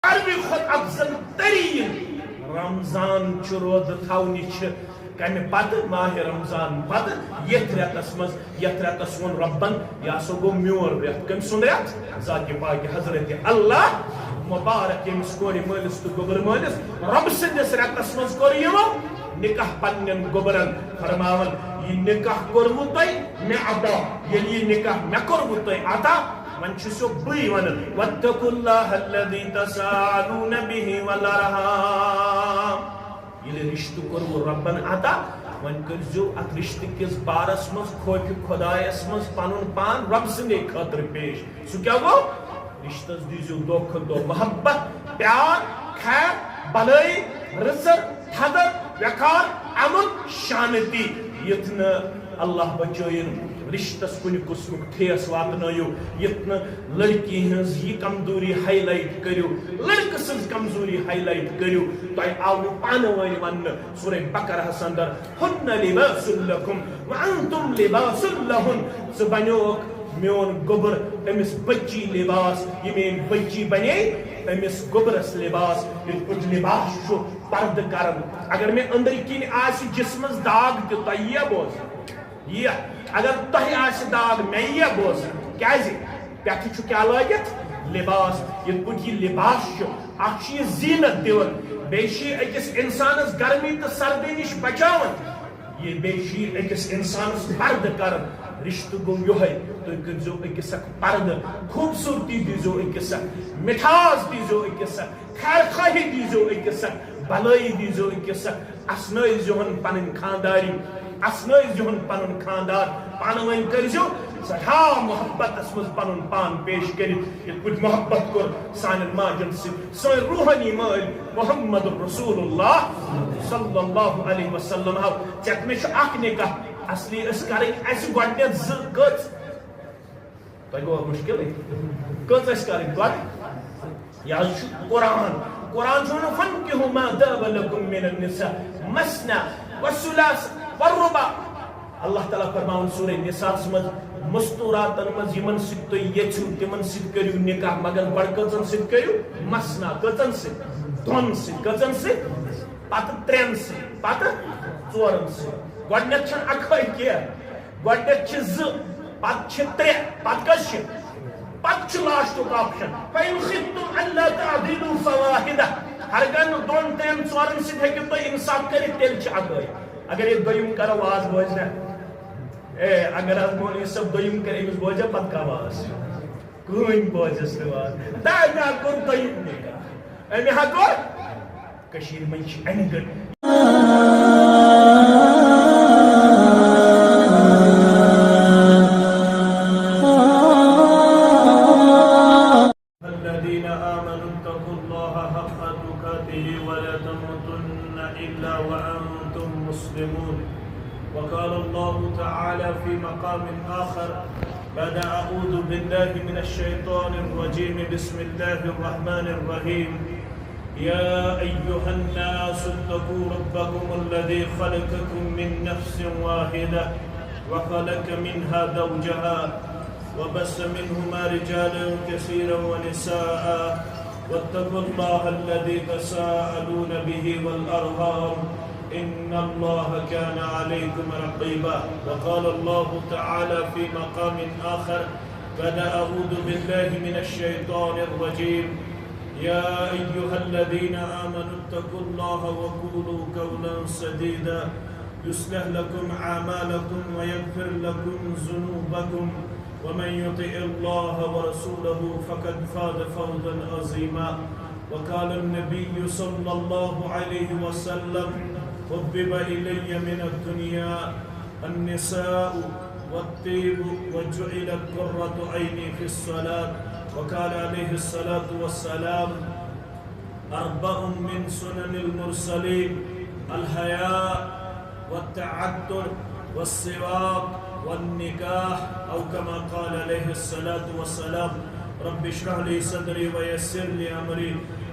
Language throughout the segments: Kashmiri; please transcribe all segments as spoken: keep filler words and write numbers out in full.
ساروی کھۄتہٕ افضل تریٖن رمضان چھُ روزٕ تھاونہِ چھِ کمہِ پتہٕ؟ ماہِ رمضان پتہٕ یتھ رٮ۪تس منٛز، یتھ رٮ۪تس ووٚن رۄبن، یہِ ہسا گوٚو میون رٮ۪تھ۔ کٔمۍ سُنٛد رٮ۪تھ؟ ذاتِ پاکہِ حضرت اللہ مبارک، ییٚمِس کورِ مٲلِس تہٕ گوٚبرۍ مٲلِس رۄب سٕنٛدِس رٮ۪تس منٛز کوٚر یِمو نکاح پننٮ۪ن گوٚبرن۔ فرماوان، یہِ نکاح کوٚروٕ تۄہہِ مےٚ عطا، ییٚلہِ یہِ نکاح مےٚ کوٚروٕ تۄہہِ عطا، وۄنۍ چھُسو بٕے ونان، واتقوا اللہ الذی تساءلون بہ والارحام۔ ییٚلہِ رشتہٕ کوٚروٕ رۄبن عطا، وۄنۍ کٔرزیو اتھ رشتہٕ کِس بارس منٛز خوفِ خۄدایس منٛز پنُن پان رۄب سٕنٛدے خٲطرٕ پیش۔ سُہ کیٛاہ گوٚو؟ رشتس دیٖزیو دۄہ کھۄتہٕ دۄہ محبت، پیار، خیر، بلٲیی، رٕژر، تھدر، وقار، امن، شانتی، یُتھ نہٕ اللہ بچٲیِن رشتس کُنہِ قٕسمُک ٹھیس واتنٲیِو، یُتھ نہٕ لڑکی ہٕنٛز یہِ کمزوری ہائی لائٹ کٔرِو، لڑکہٕ سٕنٛز کمزوری ہائی لائٹ کٔرِو۔ تۄہہِ آوٕ پانہٕ وٲنۍ وننہٕ سورہ بقرہس اندر، ہن لباس لکم وانتم لباس لہن۔ ژٕ بنیوکھ میون گوٚبُر، أمِس بچی لباس، یہِ میٲنۍ بچی بنے أمِس گوٚبرس لباس۔ یِتھ پٲٹھۍ لباس چھُ پردٕ کران۔ اگر مےٚ أنٛدرۍ کِنۍ آسہِ جسمس داغ تہِ، تۄہہِ یِیا بوزنہٕ؟ یِیا۔ اگر تۄہہِ آسہِ داغ، مےٚ یِیا بوزنہٕ؟ کیازِ؟ پٮ۪ٹھٕ چھُ کیٛاہ لٲگِتھ؟ لباس۔ یِتھ پٲٹھۍ یہِ لباس چھُ، اکھ چھُ یہِ زیٖنت دِوان، بیٚیہِ چھُ یہِ أکِس انسانس گرمی تہٕ سردی نِش بچاوان۔ یہِ بیٚیہِ چھُ یہِ أکِس اِنسانَس پردٕ کران۔ رشتہٕ گوٚو یِہوٚے، تُہۍ کٔرۍزیو أکِس اکھ پردٕ، خوٗبصوٗرتی دیٖزیو أکِس اکھ، مِٹھاس دیٖزیو أکِس اکھ، خیر خواہی دیٖزیو أکِس اکھ، بلٲیی دیٖزیو أکِس اکھ، اسنٲیزیوہن پنٕنۍ خانٛداری، اسنٲیزیوہن پنُن خانٛدار، پانہٕ ؤنۍ کٔرۍزیو سٮ۪ٹھاہ محبتس منٛز پنُن پان پیش کٔرِتھ، یِتھ پٲٹھۍ محبت کوٚر سانٮ۪ن ماجن سۭتۍ۔ سٲنۍ روحٲنی مٲلۍ محمد رسول اللہ صلی اللہ علیہ وسلم۔ ہاو، ژےٚ مےٚ چھُ اکھ نکاح، اصلی ٲسۍ کرٕنۍ اَسہِ گۄڈٕنٮ۪تھ زٕ۔ کٔژ؟ تۄہہِ گوٚو مُشکِلٕے۔ کٔژ ٲسۍ کرٕنۍ گۄڈٕ؟ یہِ حظ چھُ قرآن۔ قرآن چھُ وَنان، "فانکحوا ما طاب لکم من النساء مثنی و ثلاث و رباع۔" اللہ تعالیٰ فرماوان سورہ نساء منٛز، مستوراتن منٛز یِمن سۭتۍ تُہۍ یژھِو، تِمن سۭتۍ کٔرِو نکاح، مگر گۄڈٕ کٔژن سۭتۍ کٔرِو؟ مثنی۔ کٔژن سۭتۍ؟ دۄن سۭتۍ۔ کٔژن سۭتۍ؟ پتہٕ ترٛٮ۪ن سۭتۍ، پتہٕ ژورن سۭتۍ۔ گۄڈٕنٮ۪تھ چھنہٕ اکھے کینٛہہ، گۄڈٕنٮ۪تھ چھِ زٕ، پتہٕ چھِ ترٛےٚ، پتہٕ کٔژ چھِ؟ پتہٕ چھُ لاسٹُک آپشن، فَإِنْ خِفْتُمْ أَلَّا تَعْدِلُوا فَوَاحِدَةً۔ ہرگاہ نہٕ دۄن، ترٛٮ۪ن، ژورن سۭتۍ ہیٚکِو تُہۍ انصاف کٔرِتھ، تیٚلہِ چھِ اکٲے۔ اگر یہِ دوٚیِم کرو، واز بوزِ نہ۔ اے، اگر حظ مولوی صٲب دوٚیِم کرِ، أمِس بوزِ پتہٕ کانٛہہ واز؟ کٕہٕنۍ بوزٮ۪س نہٕ واز۔ تۄہہِ مےٚ کوٚر دوٚیِم نکاح۔ أمۍ ہا کوٚر۔ کٔشیٖرِ منٛز چھِ اَنہِ گٔٹۍ۔ الذين آمنوا اتقوا الله حق تقاته ولا تموتن إلا وأنتم مسلمون. وقال الله تعالى في مقام آخر بعد أعوذ بالله من الشيطان الرجيم، بسم الله الرحمن الرحيم. يا أيها الناس اتقوا ربكم الذي خلقكم من نفس واحدة وخلق منها زوجها وبث منهما رجالا كثيرا ونساء واتقوا الله الذي تساءلون به والأرحام إن الله كان عليكم رقيبا. وقال الله تعالى في مقام آخر بعد أعوذ بالله من الشيطان الرجيم. يا أيها الذين آمنوا اتقوا الله وقولوا قولا سديدا يصلح لكم أعمالكم ويغفر لكم ذنوبكم ومن يطع الله ورسوله فقد فاز فوزا عظيما. وقال النبي صلى الله عليه وسلم، حبب إلي من الدنيا النساء والطيب وجعلت قرة عيني في الصلاة. وقال عليه الصلاة والسلام، أربع من سنن المرسلين، الحياء والتعطر والسواك والنكاح، أو كما قال عليه الصلاة والسلام. رب اشرح لي صدري ويسر لي أمري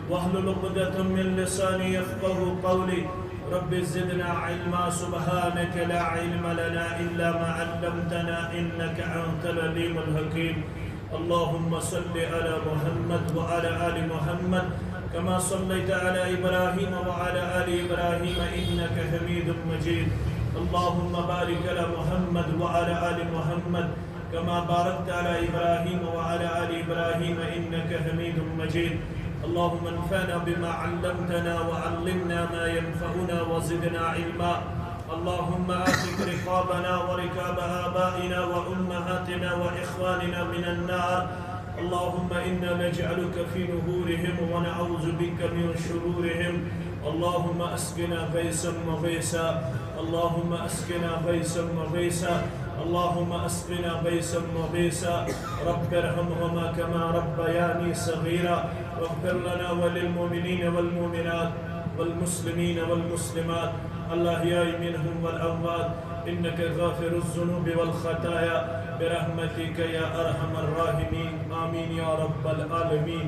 واحلل عقدة من لساني يفقه قولي. رب زدنا علما. سبحانك لا علم لنا إلا ما علمتنا إنك أنت العليم الحكيم. اللهم صل على محمد وعلى آل محمد كما صليت على إبراهيم وعلى آل إبراهيم إنك حميد مجيد. اللهم بارك على محمد وعلى آل محمد كما باركت على إبراهيم وعلى آل إبراهيم إنك حميد مجيد. اللهم انفعنا بما علمتنا وعلمنا ما ينفعنا وزدنا علما. اللهم أعتق رقابنا ورقاب آبائنا وأمهاتنا وإخواننا من النار. اللهم إنا نجعلك في نحورهم ونعوذ بك من شرورهم. اللهم أسقنا غيثا مغيثا. اللهم أسقنا غيثا مغيثا. اللهم أسقنا غيثا مغيثا. رب ارحمهما كما ربياني صغيرا. واغفر لنا وللمؤمنين والمؤمنات والمسلمين والمسلمات الأحياء منهم والأموات إنك غافر الذنوب والخطايا برحمتك يا أرحم الراحمين. آمين يا رب العالمين.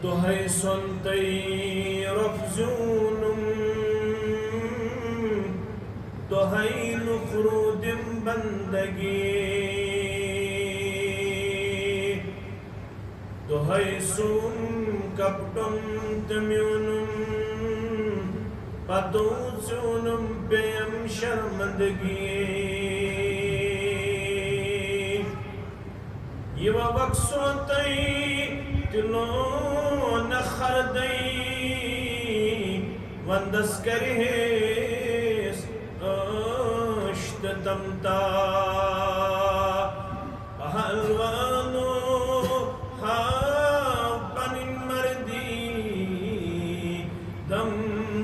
دۄہے سۄنتَے رۄپھ زیوٗنُم، دۄہے نُکھ روٗدِم بندگی۔ دۄہے سوٗم کپٹُم تہٕ میوٗنُم، پتو ژیوٗنُم پیٚیم شرمندگی۔ یہِ وۄکھ سونتَے تہِ لون خردَے، وندس کرِہیس عٲش تہٕ تمتا۔ پہلوانو، ہاو پنٕنۍ مردی، دم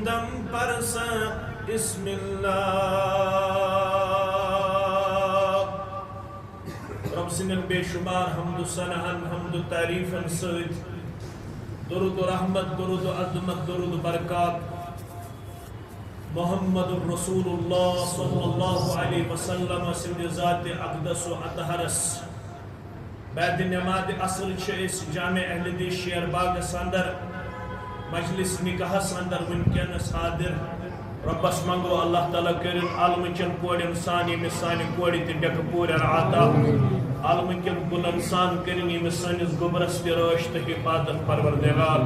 دم پرسا اسم اللہ۔ رب سٕنٛدٮ۪ن بے شمار حمد و ثناہن، حمد و تعریفن سۭتۍ درود و رحمت، درود و عظمت، درود و برکات محمد رسول اللہ صلی اللہ علیہ وسلم سٕنٛدِ ذاتِ اقدس و اطہرس۔ بعد نماز عصر چھِ أسۍ جامع اہل حدیث شیر باغس اندر مجلس نکاحس اندر وٕنکیٚنس حاضر۔ رۄبس منٛگو اللہ تعالیٰ کٔرِن عالمہٕ چٮ۪ن کورٮ۪ن سان ییٚمِس سانہِ کورِ تہِ ڈٮ۪کہٕ پوٗرٮ۪ر عطا۔ عالمہٕ کٮ۪ن گُلن سان کٔرِن ییٚمِس سٲنِس گوٚبرس تہِ رٲچھ تہٕ حفاظت پروردگار۔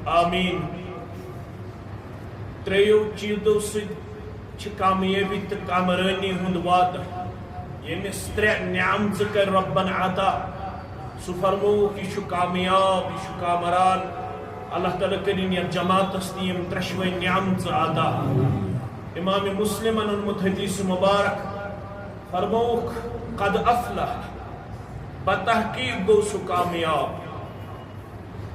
آمین۔ ترٛیٚیو چیٖزو سۭتۍ چھِ کامیٲبی تہٕ کامرٲنی ہُنٛد وعدٕ۔ ییٚمِس ترٛےٚ نعمژٕ کٔرۍ رۄبن عطا، سُہ فرمووُکھ، یہِ چھُ کامیاب، یہِ چھُ کامران۔ اللہ تعالیٰ کٔرِن یَتھ جماعتس تہِ یِم ترٛٮ۪شوَے نعمژٕ عطا۔ امام مسلمن اوٚنمُت حدیث مبارک، فرمووُکھ، قد افلح، بتحقیق گوٚو سُہ کامیاب۔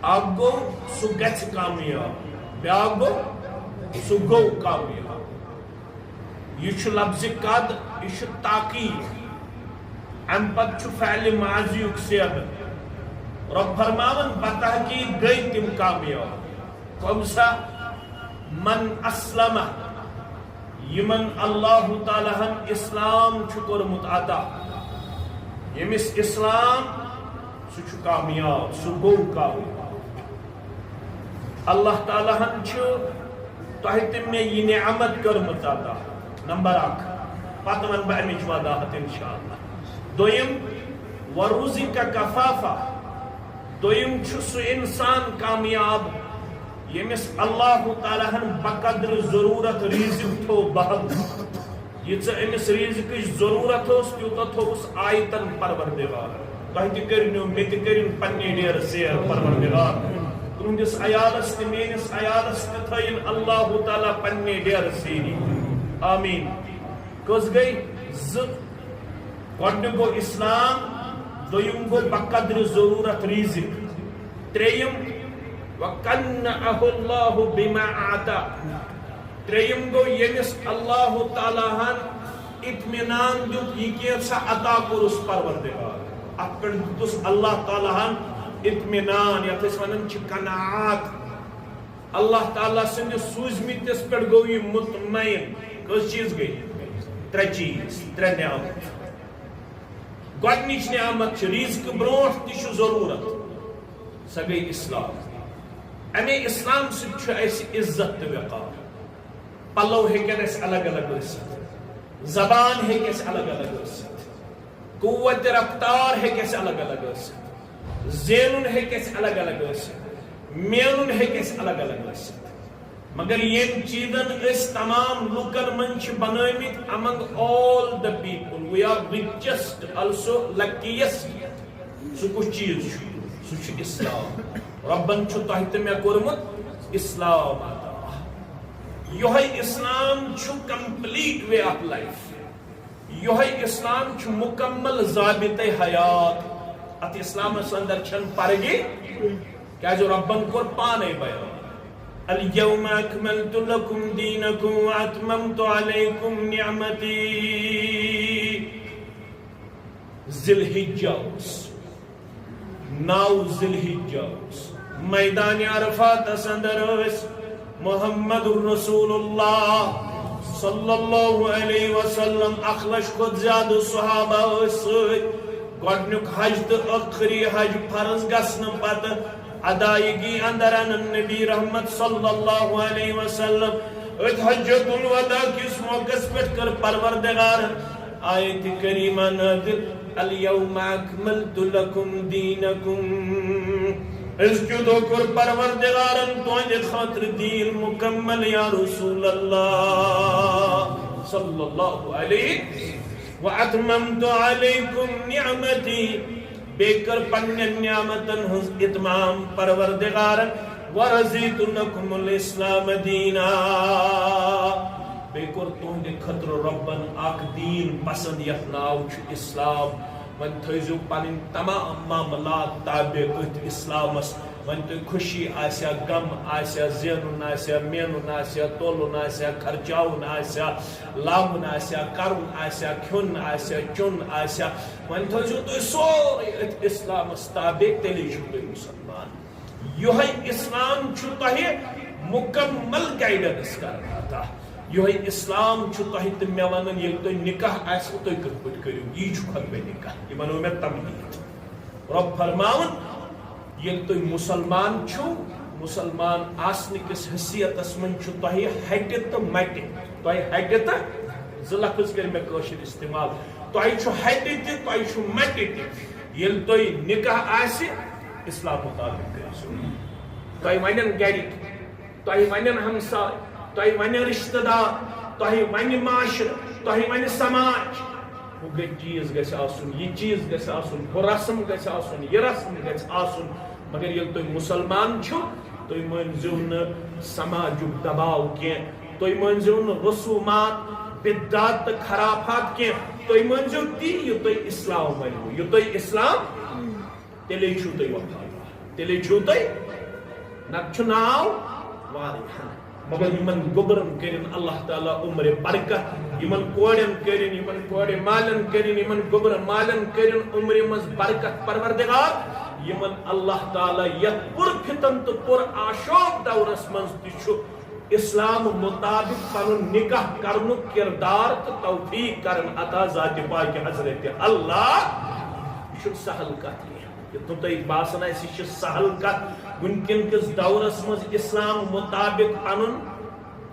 اکھ گوٚو سُہ گژھِ کامیاب، بیٛاکھ گوٚو سُہ گوٚو کامیاب۔ یہِ چھُ لفظِ قد، یہِ چھُ تاکید۔ اَمہِ پتہٕ چھُ فعلِ ماضی یُک صیغہٕ۔ رۄب فرماوان، بتحقیق گٔے تِم کامیاب۔ کم سا؟ من اسلم، یِمن اللہ تعالیٰ ہن اسلام چھُ کوٚرمُت عطا۔ ییٚمِس اسلام، سُہ چھُ کامیاب، سُہ گوٚو کامیاب۔ اللہ تعالیٰ ہن چھُ تۄہہِ تہٕ مےٚ یہِ نعمت کٔرمٕژ عطا۔ نمبر اکھ، پتہٕ ونہٕ بہٕ امِچ وضاحت انشاءاللہ۔ دوٚیِم، ورزق کفافا۔ دوٚیِم چھُ سُہ انسان کامیاب، ییٚمِس اللہ تعالیٰ ہن بقدر ضروٗرت رزق تھوٚو بحل۔ ییٖژاہ أمِس رزقٕچ ضروٗرت ٲس، تیوٗتاہ تھوٚوُس آیتن پروردگار۔ تۄہہِ تہِ کٔرِنو، مےٚ تہِ کٔرِن پننہِ ڈیرٕ سیر پروردگار۔ تُہنٛدِس عیالس تہِ، میٲنِس عیالس تہِ تھٲیِن اللہ تعالیٰ پننہِ ڈیرٕ سیری۔ آمین۔ کٔژ گٔے؟ زٕ۔ گۄڈٕنیُک گوٚو اسلام، دوٚیِم گوٚو بقدر ضروٗرت رزق، ترٛیٚیِم وقنعہ اللہ بما آتا۔ ترٛیٚیِم گوٚو ییٚمِس اللہ تعالیٰ ہن اطمینان دیُت، یہِ کینٛژھا عطا کوٚرُس پروردگار۔ اتھ پٮ۪ٹھ دیُتُس اللہ تعالیٰ ہن اطمینان، یتھ أسۍ ونان چھِ قناعت۔ اللہ تعالیٰ سٕنٛدِس سوٗزمٕتِس پٮ۪ٹھ گوٚو یہِ مطمئن۔ کٔژ چیٖز گٔے؟ ترٛےٚ چیٖز، ترٛےٚ نعمت۔ گۄڈٕنِچ نعمت چھِ رزق برونٛٹھ تہِ چھُ ضروٗرت، سۄ گٔے اسلام۔ امے اسلام سۭتۍ چھُ اسہِ عزت تہٕ وقار۔ پلو ہیٚکن اسہِ الگ الگ ٲسِتھ، زبان ہیٚکہِ اسہِ الگ الگ ٲسِتھ، قوت رفتار ہیٚکہِ اسہِ الگ الگ ٲسِتھ، زینُن ہیٚکہِ اَسہِ الگ الگ ٲسِتھ، مینُن ہیٚکہِ اَسہِ الگ الگ ٲسِتھ، مگر ییٚمۍ چیٖزن أسۍ تمام لوٗکن منٛز چھِ بنٲومٕتۍ، among all the people we are richest, also luckiest، سُہ کُس چیٖز چھُ؟ سُہ چھُ اسلام۔ رۄبن چھُ تۄہہِ تہٕ مےٚ کوٚرمُت اسلام عطا۔ یۄہے اسلام چھُ complete way of life۔ یۄہے اسلام چھُ مکمل ضابطہ حیات۔ اتھ اسلامس اندر چھنہٕ پردٕ، کیازِ رۄبن کوٚر پانے بیان، "الیوم اکملت لکم دینکم واتممت علیکم نعمتی۔" ذی الحجہ اوس، نو ذی الحجہ اوس۔ میدان عرفاتس اندر ٲسۍ محمد رسول اللہ صلی اللہ علیہ وسلم، اکھ لچھ کھۄتہٕ زیادٕ صحابہ ٲسۍ سۭتۍ۔ گۄڈٕنیُک حج تہٕ ٲخری حج فرض گژھنہٕ پتہٕ ادائیگی اندر انن نبی رحمت صلی اللہ علیہ وسلم۔ أتھۍ حجۃ الوداع کِس موقعس پٮ۪ٹھ کٔر پروردگارن آیت کریمہ نازل، "الیوم اکملت لکم دینکم۔" أزکہِ دۄہ کوٚر پروردگارن تُہنٛدِ خٲطرٕ دیٖن مکمل یا رسول اللہ صلی اللہ علیہ، "واتممت علیکم نعمتی۔" بیٚیہِ کٔر پننٮ۪ن نعمتن ہٕنٛز اتمام پروردگارن، "ورضیت لکم الاسلام دینا۔" بیٚیہِ کوٚر تُہنٛدِ خٲطرٕ رۄبن اکھ دیٖن پسند، یتھ ناو چھُ اسلام۔ وۄنۍ تھٲیزیو پنٕنۍ تمام معاملات تابع أتھۍ اسلامس۔ وۄنۍ تۄہہِ خوشی آسیا، غم آسیا، زینُن آسیا، مینُن آسیا، تولُن آسیا، خرچاوُن آسیا، لاگُن آسیا، کرُن آسیا، کھیوٚن آسیا، چیوٚن آسیا، وۄنۍ تھٲیزیو تُہۍ سورُے أتھۍ اسلامس تابع، تیٚلے چھِو تُہۍ مسلمان۔ یۄہے اسلام چھُ تۄہہِ مکمل guidance کران عطا۔ یۄہے اسلام چھُ تۄہہِ تہٕ مےٚ ونان، ییٚلہِ تۄہہِ نکاح آسِوٕ، تُہۍ کِتھ پٲٹھۍ کٔرِو، یی چھُ خطبہ نکاح۔ یہِ ونو مےٚ تمہیٖد۔ رۄب فرماوان، ییٚلہِ تُہۍ مسلمان چھِو، مسلمان آسنہٕ کِس حیثیتس منٛز چھُ تۄہہِ ہٹہِ تہٕ مٹہِ، تۄہہِ ہٹہِ تہٕ، زٕ لفظ کٔرۍ مےٚ کٲشِر استعمال، تۄہہِ چھُ ہٹہِ تہِ، تۄہہِ چھُ مٹہِ تہِ۔ ییٚلہِ تۄہہِ نکاح آسہِ، اسلام مطابق کٔرِو سُہ۔ تۄہہِ ونن گرِکۍ، تۄہہِ ونن ہمساے، تۄہہِ ونن رشتہٕ دار، تۄہہِ ونہِ معاشرٕ، تۄہہِ ونہِ سماج، ہُہ گژھِ، چیٖز گژھِ آسُن، یہِ چیٖز گژھِ آسُن، ہُہ رسم گژھِ آسُن، یہِ رسم گژھِ آسُن۔ مگر ییٚلہِ تُہۍ مسلمان چھِو، تُہۍ مٲنزیو نہٕ سماجُک دباو کینٛہہ، تُہۍ مٲنزیو نہٕ رسومات، بدعت تہٕ خرافات کینٛہہ، تُہۍ مٲنزیو تی، یہِ تۄہہِ اسلام ونوٕ، یہِ تۄہہِ اسلام تیٚلے چھُو تُہۍ وفادار، تیٚلے چھُو تُہۍ، نتہٕ چھُ ناو واریاہن۔ مگر یِمن گوٚبرن کٔرِن اللہ تعالیٰ عمرِ برکت، یِمن کورٮ۪ن کٔرِن، یِمن کورِ مالٮ۪ن کٔرِن، یِمن گوٚبرٕ مالٮ۪ن کٔرِن عمرِ منٛز برکت۔ پروردگار، یِمن اللہ تعالیٰ یتھ پر فتن تہٕ پر آشوب دورس منٛز تہِ چھُ اسلام مطابق پنُن نکاح کرنُک کردار تہٕ توفیق کرن عطا ذات پاک حضرت اللہ۔ یہِ چھُنہٕ سہل کتھ کینٛہہ۔ یُتھ نہٕ تۄہہِ باسان آسہِ، یہِ چھِ سہل کتھ۔ وٕنکیٚن کِس دورس منٛز اسلام مطابق پنُن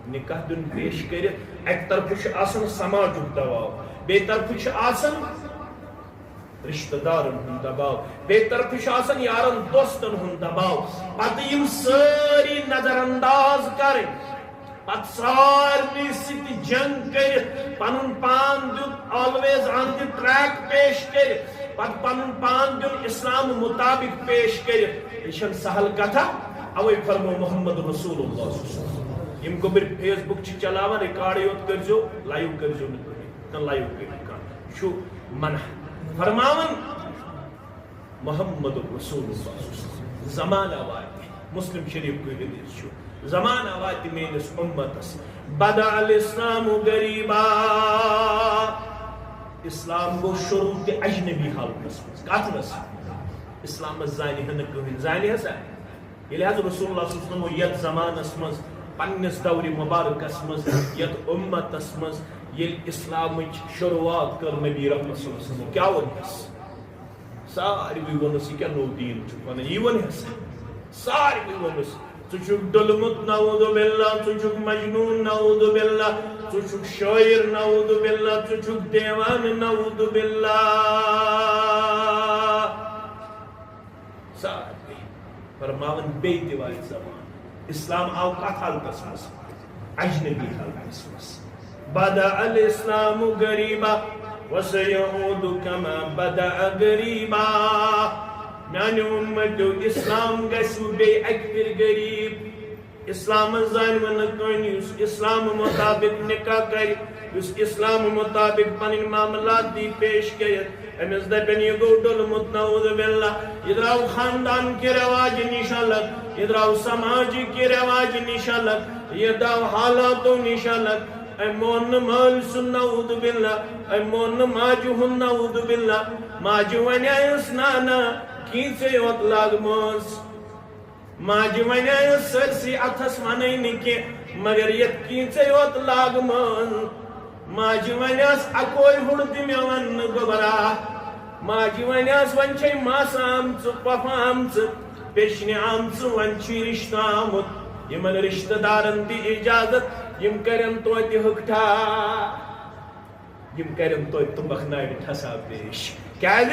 نکاح دیُن پیش کٔرِتھ، اکہِ طرفہٕ چھُ آسان سماجُک دباو، بیٚیہِ طرفہٕ چھُ آسان رشتہٕ دارن ہُنٛد دباو، بیٚیہِ طرفہٕ چھُ آسان یارن دوستن ہُنٛد دباو۔ پتہٕ یِم سٲری نظر انداز کرٕنۍ، پتہٕ سارنٕے سۭتۍ جنگ کٔرِتھ، پنُن پان دیُن always on the track پیش کٔرِتھ، پتہٕ پنُن پان دیُن اسلام مطابق پیش کٔرِتھ۔ یہِ چھنہٕ سہل کتھا۔ اوے فرمو محمد رسول اللہ صلی اللہ علیہ وسلم، یِم گوٚبرۍ Facebook چھِ چلاوان، ریکارڈٕے یوت کٔرزیو، لایو کٔرزیو نہٕ کٕہٕنۍ، نہ لایو کٔرِو کانٛہہ، یہِ چھُ منع۔ فرماوان، محمد رسول اللہ صلی اللہ علیہ وسلم۔ زمانہ واتہِ، مسلم شریف کُے حدیث چھُ، زمانہ واتہِ میٲنِس اُمتس، بدأ الاسلام غریبا، اسلام گوٚو شروع تہِ اجنبی حالتس منٛز۔ کتھ منٛز؟ اسلامس زانہِ ہا نہٕ کٕہٕنۍ، زانہِ ہا سا؟ ییٚلہِ حض رسول اللہ صلی اللہ علیہ وسلم یتھ زمانس منٛز، پننِس دورِ مبارکس منٛز، یتھ اُمتس منٛز، ییٚلہِ اسلامٕچ شروعات کٔر نبی رحمت صلی اللہ علیہ وسلم، کیٛاہ ووٚنُس؟ ساروٕے ووٚنُس، یہِ کیٛاہ نوٚو دیٖن چھُکھ ونان؟ یی ووٚن ہسا۔ ساروٕے ووٚنُس، ژٕ چھُکھ ڈوٚلمُت، نعوذ باللہ، ژٕ چھُکھ مجنوٗن، نعوذ باللہ، ژٕ چھُکھ شٲعر، نعوذ باللہ، ژٕ چھُکھ دیوانہٕ، نعوذ باللہ۔ فرماوان بیٚیہِ تہِ واتہِ زمانہٕ۔ اسلام آو کتھ حالتس منٛز؟ اجنبی حالتس منٛز۔ بدأ الاسلام غریبا وسيعود كما بدأ غريبا۔ میانیو امتیو، اسلام گژھِ بیٚیہِ اکہِ پھِرِ غریب۔ اسلامس زانہِ وۄنۍ نہٕ کٕہٕنۍ، یُس اسلام مطابق نکاح کرِ، یُس اسلام مطابق پنٕنۍ معاملات دی پیش کرِ، أمِس دَپن، یہِ گوٚو ڈوٚلمُت، نعوذ باللہ۔ یہِ درٛاو خاندان کہِ رٮ۪واجہِ نِش الگ، یہِ درٛاو سماجہِ کہِ رٮ۪واجہِ نِش الگ، یہِ درٛاو حالاتو نِش الگ۔ أمۍ مون نہٕ مٲلۍ سُنٛد، نعوذ باللہ، أمۍ مون نہٕ ماجہِ ہُنٛد، نعوذ باللہ۔ ماجہِ وَنیٛاس، نانا، کینٛژھے یوت لاگہٕ مٲنٛز۔ ماجہِ وَنیٛاس سٲرسٕے اَتھس وَنَے نہٕ کینٛہہ، مگر یَتھ کینٛژھے یوت لاگہٕ مٲنٛز۔ ماجہِ وَنیٛاس اَکوے ہُر تہِ مےٚ وَننہٕ گوٚبرا۔ ماجہِ وَنیٛاس وۄنۍ چھے ماسہٕ آمژٕ، پۄپھٕ آمژٕ، پیٚچھنہِ آمژٕ، وۄنۍ چھُے رِشتہٕ آمُت۔ یِمن رِشتہٕ دارن دِ اِجازت، یِم کَرن توتہِ ہٕکٹھا۔ یِم کَرن توتہِ تُمبکھ نارِ ٹھسا پیش۔ کیٛازِ؟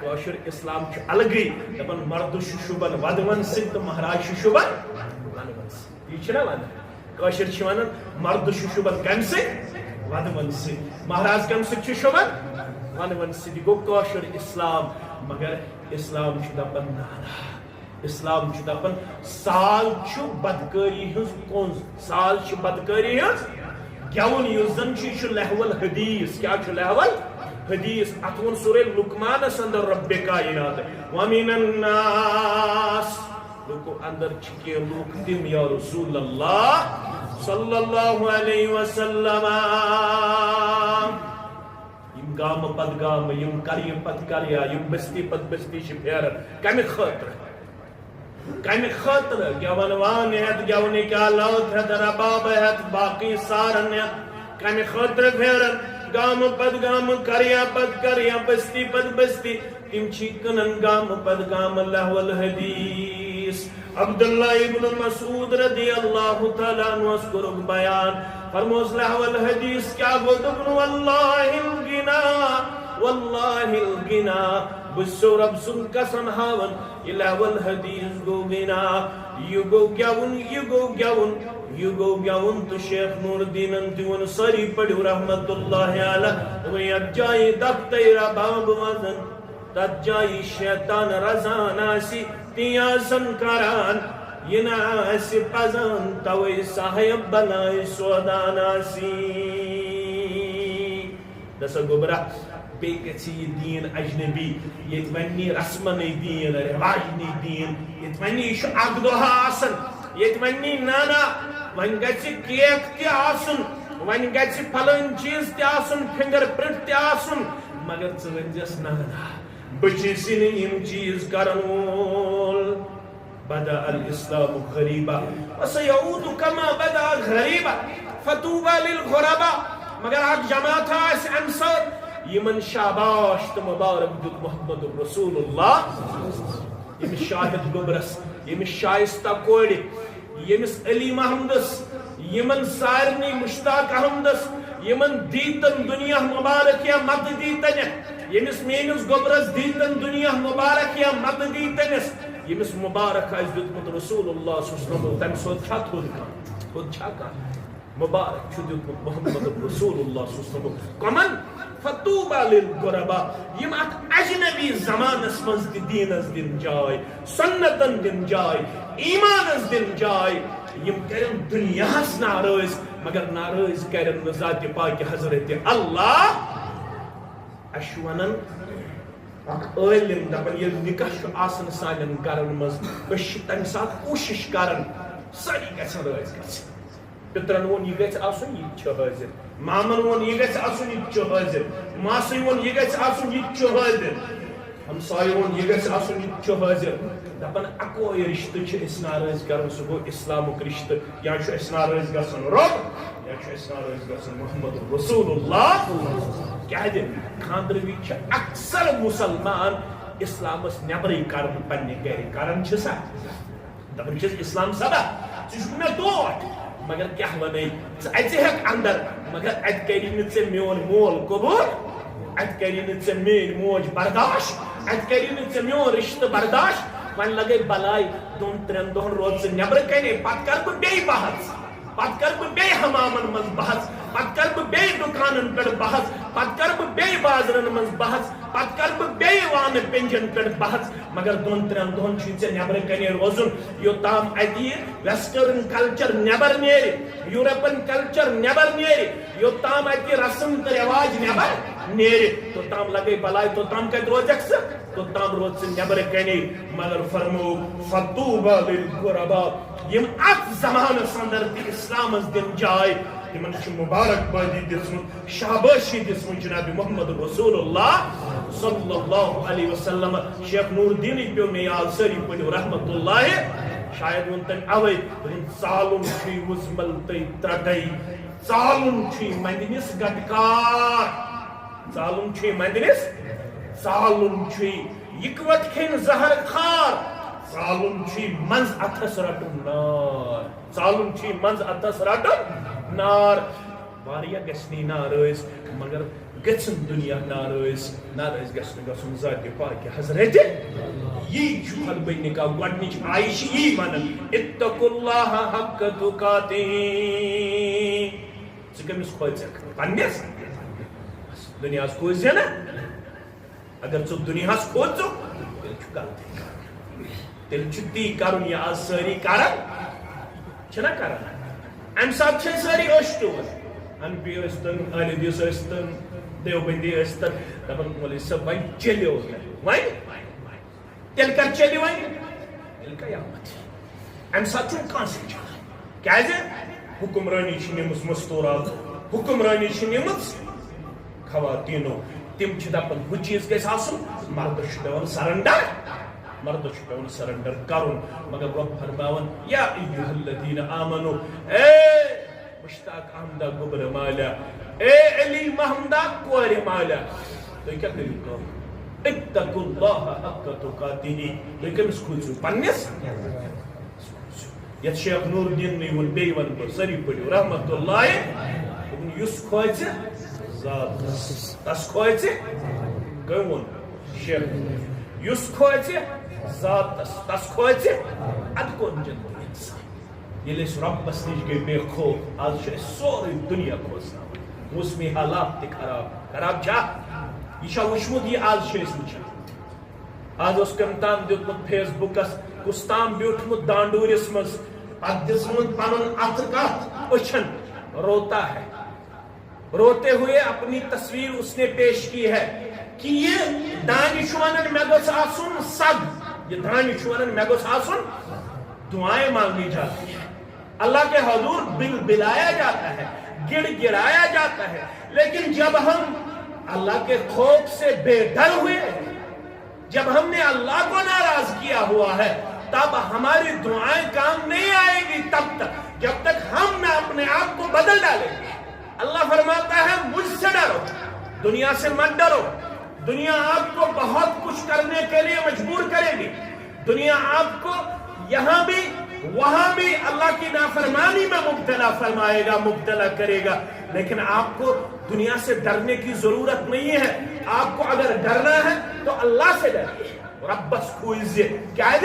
کٲشُر اسلام چھُ الگٕے۔ دَپان، مردٕ چھُ شوٗبان وَدوَن سۭتۍ تہٕ مہراز چھُ شوٗبان وَنوَن سۭتۍ۔ یہِ چھُنہ وَنان؟ کٲشِر چھِ وَنان، مردٕ چھُ شوٗبان کَمہِ سۭتۍ؟ وَدوَن سۭتۍ۔ مہراز کَمہِ سۭتۍ چھُ شوٗبان؟ وَنوَن سۭتۍ۔ یہِ گوٚو کٲشُر اسلام۔ مگر اسلام چھُ دَپان، نہ، نہ۔ اسلام چھُ دَپان، ساز چھُ بدکٲری ہٕنٛز کونٛز، ساز چھُ بدکٲری ہٕنٛز گٮ۪وُن، یُس زَن چھُ، یہِ چھُ لہو الحدیث۔ کیٛاہ چھُ لہو الحدیث؟ اَتھ ووٚن سورہ لقمانَس اندر رب کائنات، وَمِنَ النَّاسِ، لُکو اندر چھِ کینٛہہ لوٗکھ تِم، یا رسول اللہ صلی اللہ علیہ وسلم، یِم گامہٕ پتہٕ گامہٕ، یِم قریہٕ پتہٕ قریہ، یِم بستی پتہٕ بستی چھِ پھیران۔ کمہِ خٲطرٕ؟ کمہِ خٲطرٕ؟ گٮ۪وَن وان ہٮ۪تھ، گٮ۪ونٕکۍ آلات ہٮ۪تھ، رباب ہٮ۪تھ، باقٕے سارن ہٮ۪تھ۔ کمہِ خٲطرٕ پھیران؟ گامہٕ پتہٕ گامہٕ، قریہ پتہٕ قریہ، بستی پتہٕ بستی۔ تِم چھِ کٕنان گامہٕ پتہٕ گامہٕ لہو الحدیث۔ عبداللہ ابن مسعود رضی اللہ تعالیٰ عنہس کوٚرُکھ بیان، فرموس، لہو الحدیث کیٛاہ گوٚو؟ دوٚپُن، واللہ الغنا، واللہ الغنا، بہٕ چھُسو رب سُنٛد قسم ہاوان، یہِ لہو الحدیث گوٚو غنا، یہِ گوٚو گٮ۪وُن، یہِ گوٚو گٮ۪وُن، یہِ گوٚو گٮ۪وُن۔ تہٕ شیخ نور الدینن تہِ ووٚن، سٲری پٔرِو رحمت اللہ علیہ، دوٚپُن، یتھ جایہِ دفتَے رباب وزن، تتھ جایہِ شیطان رزان آسہِ، تی آسن کران، یہِ نہٕ آسہِ پزان، توے صاحب بلایہِ سودان آسی۔ دسا گوٚبرا، بیٚیہِ گژھِ یہِ دیٖن اجنبی، ییٚتہِ وۄنۍ نی رسمنٕے دیٖن، رٮ۪واجنٕے دیٖن، ییٚتہِ وۄنۍ نی یہِ چھُ اکھ دۄہ آسان، ییٚتہِ وۄنۍ نی نانا، وۄنۍ گژھِ کیک تہِ آسُن، وۄنۍ گژھِ فلٲنۍ چیٖز تہِ آسُن، فنگر پرنٹ تہِ آسُن، مگر ژٕ ؤنۍ زٮ۪س نانا۔ بہٕ چھُس نہٕ یِم چیٖز کرن وول۔ بدأ الاسلام غریبا وسیعود کما بدأ غریبا فطوبی للغرباء۔ مگر اکھ جماعت آسہِ انصار، یِمن شاباش تہٕ مبارک دیُت محمد رسول اللہ، ییٚمِس شاہد گوٚبرس، ییٚمِس شایستہ کورِ، ییٚمِس علی محمدس، یِمن سارنٕے مشتاق احمدس، یِمن دیتن دُنیا مبارک یا مت دیتن، ییٚمِس میٲنِس گوٚبرس دیتن دُنیا مبارک یا مت دیتنس، ییٚمِس مبارک آسہِ دیُتمُت رسول اللہ صلی اللہ علیہ وسلم، تمہِ سۭتۍ چھا تھوٚد کانٛہہ؟ تھوٚد چھا کانٛہہ؟ مبارک چھُ دیُتمُت محمد رسول اللہ صلی اللہ علیہ وسلم۔ کمن؟ فطوبی للغرباء، یِم اتھ اجنبی زمانس منٛز تہِ دیٖنس دِن جاے، سنتن دِن جاے، ایمانس دِن جاے، یِم کرن دُنیاہس ناراض، مگر ناراض کرن نہٕ ذاتِ پاکِ حضرت اللہ۔ اسہِ چھُ ونان اکھ عٲلم دپان، ییٚلہِ نکاح چھُ آسان سانٮ۪ن گرن منٛز، أسۍ چھِ تمہِ ساتہٕ کوٗشش کران سٲری گژھن رٲضۍ گژھٕنۍ۔ پِترَن ووٚن، یہِ گژھِ آسُن، یہِ تہِ چھُ حٲضِر۔ مامَن ووٚن، یہِ گژھِ آسُن، یہِ تہِ چھُ حٲضِر۔ ماسٕے ووٚن، یہِ گژھِ آسُن، یہِ تہِ چھُ حٲضِر۔ ہمسایہِ ووٚن، یہِ گژھِ آسُن، یہِ تہِ چھُ حٲضِر۔ دَپان، اَکوے رِشتہٕ چھُ اَسہِ ناراض کَرُن، سُہ گوٚو اِسلامُک رِشتہٕ۔ یا چھُ اَسہِ ناراض گژھُن رۄب، یا چھُ اَسہِ ناراض گژھُن محمد رسول اللہ۔ کیٛازِ؟ خانٛدرٕ وِزِ چھِ اکثر مُسلمان اِسلامَس نٮ۪برٕے کَران پنٛنہِ گَرِ۔ کَران چھِ سا؟ دپان چھِس، اسلام سبا، ژٕ چھُکھ مےٚ ٹوٹھ، مگر کیٛاہ ونے، ژٕ اژِ ہیٚکھ اندر، مگر اتہِ کری نہٕ ژےٚ میون مول قبول، اتہِ کری نہٕ ژےٚ میٲنۍ موج برداشت، اتہِ کری نہٕ ژےٚ میون رشتہٕ برداشت، وۄنۍ لگے بلاے، دۄن ترٛٮ۪ن دۄہن روز ژٕ نٮ۪برٕ کنے، پتہٕ کرٕ بہٕ بیٚیہِ بحث، پتہٕ کرٕ بہٕ بیٚیہِ حمامن منٛز بحث، پتہٕ کرٕ بہٕ بیٚیہِ دُکانن پٮ۪ٹھ بحث، پتہٕ کرٕ بہٕ بیٚیہِ بازرن منٛز بحث، پتہٕ کرٕ بہٕ بیٚیہِ وانہٕ پینجن پٮ۪ٹھ بحث۔ مگر دۄن ترٛٮ۪ن دۄہن چھُے ژےٚ نٮ۪برٕ کنے روزُن، یوٚتام اتہِ یہِ ویسٹرن کلچر نٮ۪بر نیرِ، یورپن کلچر نٮ۪بر نیرِ، یوٚتام اتہِ رسم تہٕ رواج نٮ۪بر نیرِ، توٚتام لگے بلاے، توٚتام کتہِ روزکھ ژٕ؟ توٚتام روز ژٕ نٮ۪برٕ کنے۔ مگر فرموو، فطوبى للغرباء، یِم اتھ زمانس اندر تہِ اسلامس دِن جاے، تِمن چھِ مبارک بادی دِژمٕژ، شابٲشی دِژمٕژ جناب محمد رسول اللہ صلی اللہ علیہ وسلم۔ شیخ نور الدینٕکۍ پیوٚو مےٚ یاد، سٲری پٔرِو رحمت اللہ، شاید ووٚن تٔمۍ اوے، دوٚپُن، ژالُن چھُے وُزمل تہٕ ترٛٹے، ژالُن چھُے مندنِس گٹکار، ژالُن چھُے مندنِس، ژالُن چھُے اِکوٹ کھیٚنۍ زہر خار، ژالُن چھُے منٛز اتھس رٹُن نار، ژالُن چھُے منٛز اتھس رٹُن نار۔ واریاہ گژھِ نہٕ ناراض، مگر گژھن دُنیا ناراض، ناراض گژھِ نہٕ گژھُن ذاتِ پاکہِ حضرت۔ یی چھُ خطبہ نکاح گۄڈنِچ آیہِ چھِ یی ونان، اتقوا اللہ حق تقاتہ۔ ژٕ کٔمِس کھوژکھ؟ پننِس؟ دُنیاہس کھوژ زِ نہ۔ اگر ژٕ دُنیاہس کھوژُکھ، تیٚلہِ چھُ غلطی کرُن۔ تیٚلہِ چھُ تی کرُن، یہِ آز سٲری کران چھِنہ کران۔ امہِ ساتہٕ چھِ أسۍ سٲری أچھ ٹوٗر، انپی ٲسۍتن، اہل حدیث ٲسۍتن، دیوبندی ٲسۍتن، دپان، مولوی صٲب، وۄنۍ چلیو نہٕ، وۄنۍ تیٚلہِ کر چلہِ وۄنۍ؟ تیٚلہِ قیامت۔ امہِ ساتہٕ چھُنہٕ کانٛہہ سۭتۍ چلان۔ کیازِ؟ حکمرٲنی چھِ نِمٕژ مستوٗرات، حکمرٲنی چھِ نِمٕژ خواتیٖنو۔ تِم چھِ دپان، ہُہ چیٖز گژھِ آسُن، مردس چھُ پٮ۪وان سرنڈر، مردس چھُ پٮ۪وان سرنڈر کرُن۔ مگر رۄب فرماوان، یا ایھا الذین آمنو، اے مشتاق احمدہ گوٚبرٕ مالیٰ، اے علی محمدہ کورِ مالیٰ، تُہۍ کیٛاہ کٔرِو کٲم؟ اتقوا اللہ حق تقاتہ، تُہۍ کٔمِس کھوٗژِو؟ پننِس۔ یتھ شیخ نور الدینٕے ووٚن، بیٚیہِ ونہٕ بہٕ، سٲری پٔرِو رحمت اللہ، دوٚپُن، یُس کھوژِ ذاتس، تس کھوژِ، کٔمۍ ووٚن؟ شیخ نور۔ یُس کھوژِ ذاتس، تس کھوژِ، ادٕ کون جنتی انسان۔ ییٚلہِ أسۍ رۄبس نِش گٔے بے خوف، آز چھُ اَسہِ سورُے دُنیا کھوژناوان۔ موسمی حالات تہِ خراب، خراب چھا؟ یہِ چھا وٕچھمُت؟ یہِ آز چھِ أسۍ وٕچھان۔ آز اوس کٔمۍ تام دیُتمُت فیس بُکس، کُس تام بیوٗٹھمُت دانڈوٗرِس منٛز، پتہٕ دِژمٕژ پنُن اَتھٕ کتھ أچھن، روتا ہے۔ روتے ہوئے اپنی تصویر اس نے پیش کی ہے کہ یہ دانشوانن میں گوٚژھ آسُن صد، یہ دانشوانن میں گوٚژھ آسُن، دعائیں مانگی جاتی ہیں، اللہ کے حضور بل بلایا جاتا ہے، گڑ گڑایا جاتا ہے، لیکن جب ہم اللہ کے خوف سے بے ڈر ہوئے، جب ہم نے اللہ کو ناراض کیا ہوا ہے، تب ہماری دعائیں کام نہیں آئیں گی۔ تب تک، جب تک ہم نہ اپنے آپ کو بدل ڈالیں گے۔ اللہ فرماتا ہے، مجھ سے ڈرو، دنیا سے مت ڈرو۔ دنیا آپ کو بہت کچھ کرنے کے لیے مجبور کرے گی۔ دنیا آپ کو یہاں بھی، وہاں بھی اللہ کی نافرمانی میں مبتلا فرمائے گا، مبتلا کرے گا۔ لیکن آپ کو دنیا سے ڈرنے کی ضرورت نہیں ہے۔ آپ کو اگر ڈرنا ہے تو اللہ سے ڈریے، ربس کھوژزِ۔ کیازِ؟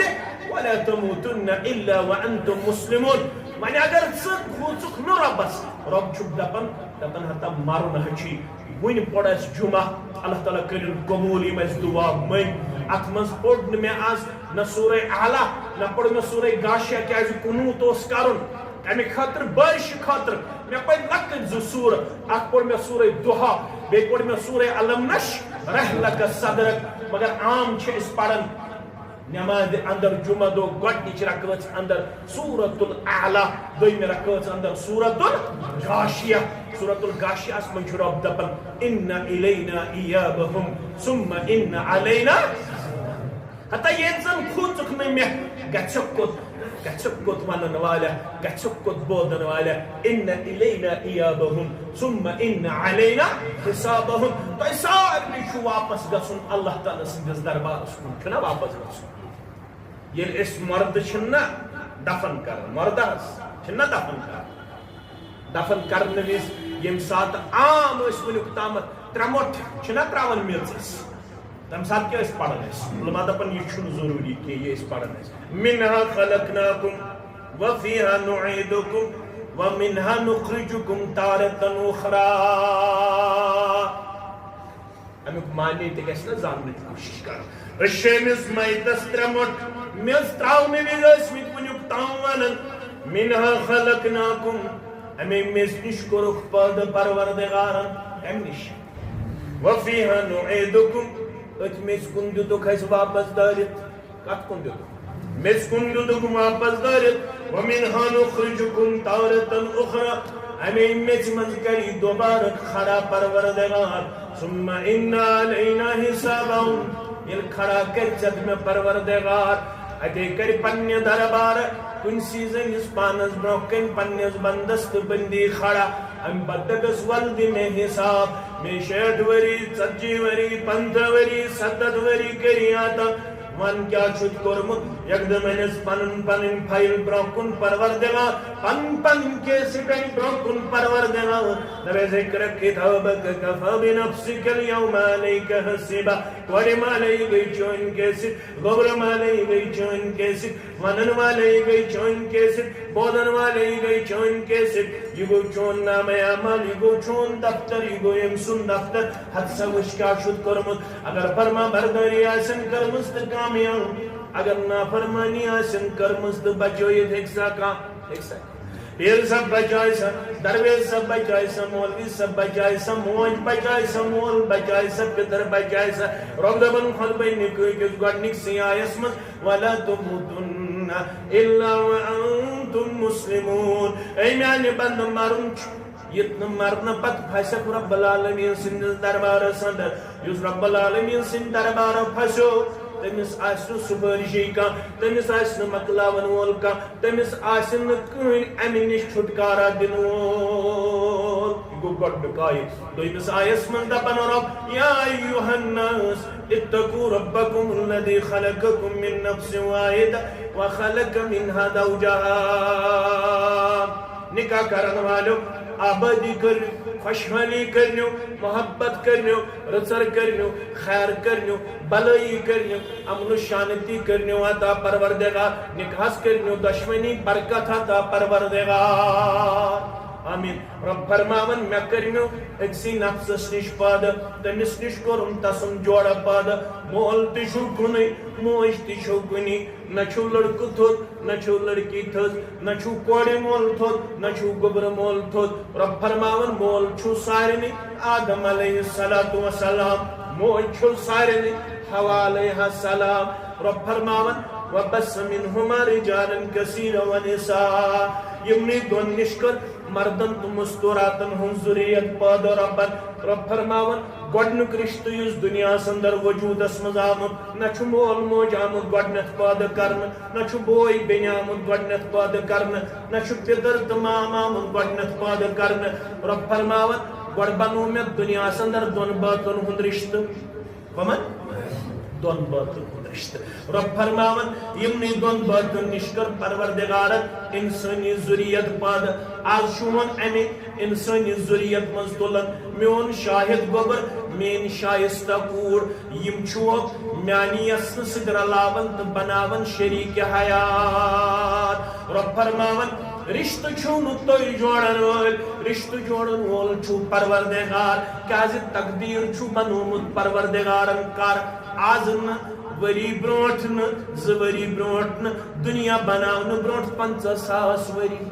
ولا تموتن الا وانتم مسلمون۔ وۄنۍ اگر ژٕ کھوژُکھ نہٕ ربس، رب چھُ دپان، دپان ہتا مرُن ہا چھُے۔ وُنہِ پوٚر اَسہِ جمعہ، اللہ تعالیٰ کٔرِن قبول یِم اَسہِ دعا مٔنگۍ۔ اَتھ منٛز پوٚر نہٕ مےٚ آز نہ سورہ اعلیٰ، نہ پوٚر مےٚ سورہ غاشیہ، کیازِ قنوت اوس کرُن۔ تَمہِ خٲطرٕ، بٲرشہِ خٲطرٕ، مےٚ پٔرۍ لۄکٕٹۍ زٕ سورہ۔ اَکھ پوٚر مےٚ سورہ ضحیٰ، بیٚیہِ پوٚر مےٚ سورہ الم نشرح لک صدرک۔ مگر عام چھِ أسۍ پران نمازِ اندر جمعہ دۄہ گۄڈنِچ رکٲژ اندر سورۃ الاعلیٰ، دوٚیمہِ رکٲژ اندر سورۃ الغاشیہ۔ سورۃ الغاشیہ ہس منٛز چھُ رب دپان، ان الینا ایابہم ثم ان علینا۔ ہتا ییٚلہِ زن کھوژُکھ نہٕ مےٚ، گژھکھ کوٚت، گژھکھ کوٚت ونن والیا، گژھکھ کوٚت بوزن والیا، ان الینا ایابہم ثم ان علینا حسابہم۔ تۄہہِ سارنٕے چھُ واپس گژھُن اللہ تعالیٰ سٕنٛدِس دربارس کُن، چھُنہ واپس گژھُن؟ ییٚلہِ أسۍ مردٕ چھِنہ دفن کران، مردٕ حظ چھِنہ دفن کران، دفن کرنہٕ وِزِ ییٚمہِ ساتہٕ عام ٲسۍ وٕنیُک تامَتھ ترٛےٚ مۄٹھ چھِنہ ترٛاوان میٚژَس، تَمہِ ساتہٕ کیٛاہ ٲسۍ پَران أسۍ؟ علماء دَپان، یہِ چھُنہٕ ضروٗری کینٛہہ، یہِ أسۍ پَران ٲسۍ۔ منها خلقناكم وفيها نعيدكم ومنها نخرجكم تارة أخرى۔ اَمیُک معنی تہِ گژھِ نہ زاننٕچ کوٗشِش کَرُن۔ أسۍ چھِ أمِس میتَس ترٛےٚ مۄٹھ، میٚژ ترٛاونہٕ وِزِ ٲسۍ مٕتۍ وٕنیُک تام وَنان، منها خلقناكم، اَمے میٚژِ نِش کوٚرُکھ پٲدٕ پروردگارَن، کَمہِ نِش؟ وفيها نعيدكم، أتھۍ میٚژِ کُن دیُتُکھ اَسہِ واپس دٲرِتھ۔ کَتھ کُن دیُتُکھ؟ میٚژِ کُن دیُتُکھ واپس دٲرِتھ۔ ومنها نخرجكم تارة أخرى، اَمے میٚژِ منٛز کَری دوبارٕ کھڑا پروردگار۔ ثم إن علينا حسابهم، ییٚلہِ کھڑا کَرِ ژےٚ تہٕ مےٚ پروردگار، اَتے کَرِ پننہِ دربارٕ کُنسٕے زٔنِس پانَس برٛونٛہہ کَنہِ پننِس بندس تہٕ بندی کھڑا۔ اَمہِ پتہٕ دَپٮ۪س، وَلہٕ دِ مےٚ حساب، مےٚ شیٹھ ؤری، ژتجی ؤری، پنٛژاہ ؤری، سَتَتھ ؤری کٔرِتھ۔ وَن کیٛاہ چھُتھ کوٚرمُت؟ یکدم أنِس پنُن پنٕنۍ فایل برٛونٛہہ کُن پروردگار، پنٕنۍ پنٕنۍ کیسِٹ أنۍ برٛونٛہہ کُن پروردگار۔ دَپٮ۪س، اقرأ كتابك كفى بنفسك اليوم عليك حسيبا۔ کورِ مالے گٔے چٲنۍ کیسِٹ، گوٚبرٕ مالے گٔے چٲنۍ کیسِٹ، وَنَن والے گٔے چٲنۍ کیسِٹ، بوزَن والے گٔے چٲنۍ کیسِٹ۔ یہِ گوٚو چون نامہ اعمال، یہِ گوٚو چون دفتر، یہِ گوٚو أمۍ سُنٛد دفتر۔ ہتہٕ سا وٕچھ کیٛاہ چھُتھ کوٚرمُت۔ اگر فرما بردٲری آسن کٔرمٕژ تہٕ کامیاب، اگر نافرمٲنی آسن کٔرمٕژ تہٕ بچٲیِتھ ہیٚکہِ سا کانٛہہ؟ ہیٚکہِ سا؟ پیٖر صٲب بچاے سا، درویش صٲب بچاے سا، مولوی صٲب بچاے سا، موج بچاے سا، مول بچاے سا، پِتٕر بچاے سا۔ رۄب دَپان خطبہ نکاح کِس گۄڈٕنِکسٕے آیس منٛز، ولا تموتن الا وانتم مسلمون۔ اے میانہِ بندٕ، مرُن چھُ، یُتھ نہٕ مرنہٕ پتہٕ پھسکھ رب العالمین سٕنٛدِس دربارس اندر۔ یُس رب العالمین سٕنٛدِ دربارٕ پھسیو، تٔمِس آسہِ نہٕ سُفٲرِشی کانٛہہ، تٔمِس آسہِ نہٕ مۄکلاون وول کانٛہہ، تٔمِس آسہِ نہٕ کٕہٕنۍ امہِ نِش چھُٹکارا دِنہٕ وول۔ یہِ گوٚو گۄڈٕنیُک آیت۔ دوٚیمِس آیس منٛز دپان رب، یا ایھا الناس اتقوا ربکم الذی خلقکم من نفس واحدہ وخلق منها زوجہا۔ نکاح کرن والو، آبادی کٔرِو، خۄشحٲلی کٔرِو، محبت کٔرِو، رٕژر کٔرِو، خیر کٔرِو، بلٲیی کٔرِو، امن و شانتی کٔرِو عطا پروردگار، نکاحس کٔرِو دۄشوٕنی برکت عطا پروردگار۔ آمین۔ رب فرماوان، مےٚ کٔرِو أکسٕے نفسس نِش پٲدٕ، تٔمِس نِش کوٚرُم تسُنٛد جوڑا پٲدٕ، مول تہِ چھُو کُنُے، موج تہِ چھو کُنی، نہ چھُو لڑکہٕ تھوٚد، نہ چھُو لڑکی تھٔز، نہ چھُو کورِ مول تھوٚد، نہ چھُو گوٚبرٕ مول تھوٚد۔ رب فرماوان، مول چھُو سارنٕے آدم علیہ الصلوۃ والسلام، موج چھُو سارنٕے حوا علیہ السلام۔ رب فرماوان، وبث منهما رجالا كثيرا ونساء۔ یِمنٕے دۄن نِش کٔر مردن تہٕ مستوراتن ہٕنٛز ذُریت پٲدٕ رۄبن۔ رۄب فرماوان، گۄڈٕنیُک رِشتہٕ یُس دُنیاہس اندر وجوٗدس منٛز آمُت، نہ چھُ مول موج آمُت گۄڈٕنٮ۪تھ پٲدٕ کرنہٕ، نہ چھُ بوے بیٚنہِ آمُت گۄڈٕنٮ۪تھ پٲدٕ کرنہٕ، نہ چھُ پِتٕر تہٕ مام آمُت گۄڈٕنٮ۪تھ پٲدٕ کرنہٕ۔ رۄب فرماوان، گۄڈٕ بنوو مےٚ دُنیاہس اندر دۄن بٲژن ہُنٛد رِشتہٕ۔ کمن؟ دۄن بٲژن ہُنٛد رِشتہٕ۔ رۄب فرماوان، یِمنٕے دۄن بٲژن نِش کٔر پروردگارن انسٲنی ذُریت پٲدٕ۔ آز چھُ وۄنۍ امہِ انسٲنی ذُریت منٛز تُلان میون شاہد گوٚبر، میٲنۍ شایستہ کوٗر۔ یِم چھُ میانہِ یژھنہٕ سۭتۍ رلاوان تہٕ بناوان شریٖک حیات۔ رۄب فرماوان، رِشتہٕ چھِو نہٕ تُہۍ جوڑن وٲلۍ، رِشتہٕ جوڑن وول چھُ پروردگار۔ کیازِ تقدیٖر چھُ بنوومُت پروردگارن کر؟ آز نہٕ، ؤری برونٛٹھ نہٕ، زٕ ؤری برونٛٹھ نہٕ، دُنیا بناونہٕ برونٛٹھ پنٛژاہ ساس ؤری۔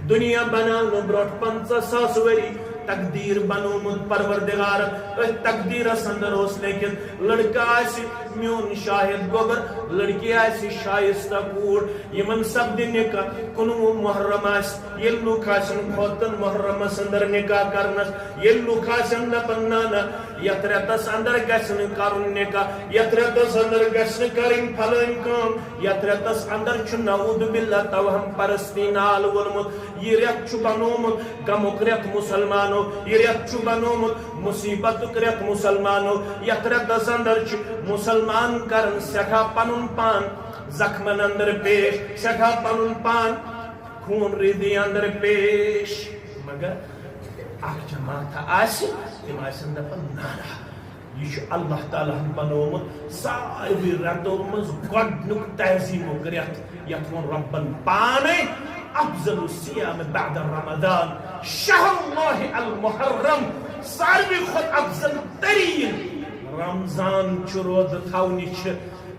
دُنیا بناونہٕ برونٛٹھ پنٛژاہ ساس ؤری تقدیٖر بنوومُت پروردگارن۔ أتھۍ تقدیٖرس اندر اوس لیکھِتھ، لڑکہٕ آسہِ میون شاہد گوٚبر، لڑکی آسہِ شایستہ کوٗر۔ یِمن سپدِ نکاح کُنوُہ محرم آسہِ۔ ییٚلہِ لُکھ آسن کھوژان محرمس اندر نکاح کرنس، ییٚلہِ لُکھ آسن دپان، نہ نہ، یتھ رٮ۪تس اندر گژھِ نہٕ کرُن نکاح، یتھ رٮ۪تس اندر گژھِ نہٕ کرٕنۍ فلٲنۍ کٲم، یتھ رٮ۪تس اندر چھُ نعوذ باللہ توہم پرستی نال وولمُت۔ یہِ رٮ۪تھ چھُ بنوومُت غمُک رٮ۪تھ مُسلمانو، یہِ رٮ۪تھ چھُ بنوومُت مُصیبتُک رٮ۪تھ مُسلمانو۔ یتھ رٮ۪تس اندر چھِ مُسلمان کران سٮ۪ٹھاہ پنُن پان زخمن اندر پیش، سٮ۪ٹھاہ پنُن پان خوٗن ریزی اندر پیش۔ مگر اکھ جماعت آسہِ، تِم آسن دپان، نہ نہ، یہِ چھُ اللہ تعالیٰ ہن بنوومُت ساروٕے رٮ۪تو منٛز گۄڈٕنیُک تعظیٖمُک رٮ۪تھ، یَتھ ووٚن رۄبن پانے، "افضل الصیام بعد رمضان شہر اللہ المحرم"، ساروٕے کھۄتہٕ افضل تریٖن رمضان چھُ روزٕ تھاونہِ چھِ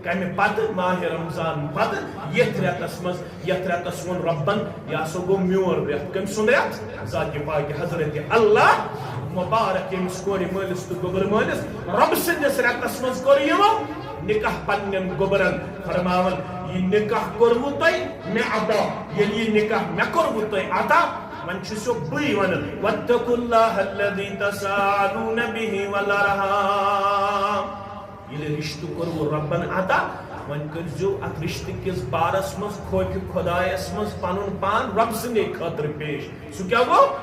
کمہِ پتہٕ؟ ماہِ رمضان پتہٕ، یتھ رٮ۪تس منٛز، یتھ رٮ۪تس ووٚن رۄبن، "یہِ ہسا گوٚو میون رٮ۪تھ"۔ کٔمۍ سُنٛد رٮ۪تھ؟ ذاتِ پاکہِ حضرت اللہ مبارک، ییٚمِس کورِ مٲلِس تہٕ گوٚبُر مٲلِس۔ رۄبہٕ سٕنٛدِس رٮ۪تس منٛز کوٚر یِمو نکاح پننٮ۪ن گوٚبرن۔ فرماوان، "یہِ نکاح کوٚروٕ تۄہہِ مےٚ عطا، ییٚلہِ یہِ نکاح مےٚ کوٚروٕ تۄہہِ عطا، وۄنۍ چھُسو بٕے ونان، واتقوا اللہ الذی تساءلون بہ والارحام۔" ییٚلہِ رشتہٕ کوٚروٕ رۄبن عطا، وۄنۍ کٔرۍزیو اتھ رشتہٕ کِس بارس منٛز خوفِ خۄدایس منٛز پنُن پان رۄبہٕ سٕنٛدے خٲطرٕ پیش۔ سُہ کیٛاہ گوٚو؟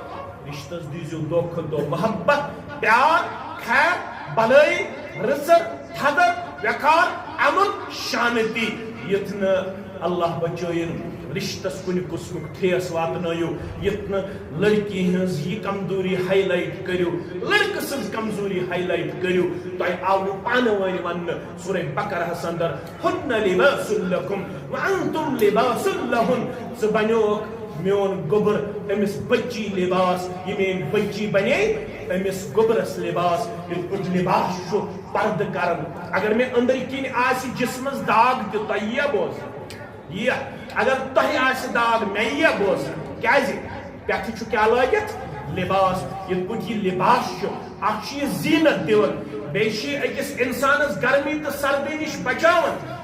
رشتس دیٖزیو دۄہ کھۄتہٕ دۄہ محبت، پیار، خیر، بلٲیی، رٕژر، تھدر، وقار، امن، شانتی، یُتھ نہٕ اللہ بچٲیِن رشتس کُنہِ قٕسمُک ٹھیس واتنٲیِو، یُتھ نہٕ لڑکی ہٕنٛز یہِ کمزوری ہائی لائٹ کٔرِو، لڑکہٕ سٕنٛز کمزوری ہائی لائٹ کٔرِو۔ تۄہہِ آوٕ پانہٕ وٲنۍ وننہٕ سورہ بقرہس اندر، "ہن لباس لکم وانتم لباس لہن"۔ ژٕ بنیوکھ میون گوٚبُر، أمِس بچی لباس، یہِ میٲنۍ بچی بنے أمِس گوٚبرس لباس۔ یِتھ پٲٹھۍ لباس چھُ پردٕ کران۔ اگر مےٚ أنٛدرۍ کِنۍ آسہِ جسمس داغ تہِ، تۄہہِ یِیا بوزنہٕ؟ یِیا۔ اگر تۄہہِ آسہِ داغ، مےٚ یِیا بوزنہٕ؟ کیازِ؟ پٮ۪ٹھٕ چھُ کیٛاہ لٲگِتھ؟ لباس۔ یِتھ پٲٹھۍ یہِ لباس چھُ، اکھ چھُ یہِ زینت دِوان، بیٚیہِ چھُ یہِ أکِس انسانس گرمی تہٕ سردی نِش بچاوان۔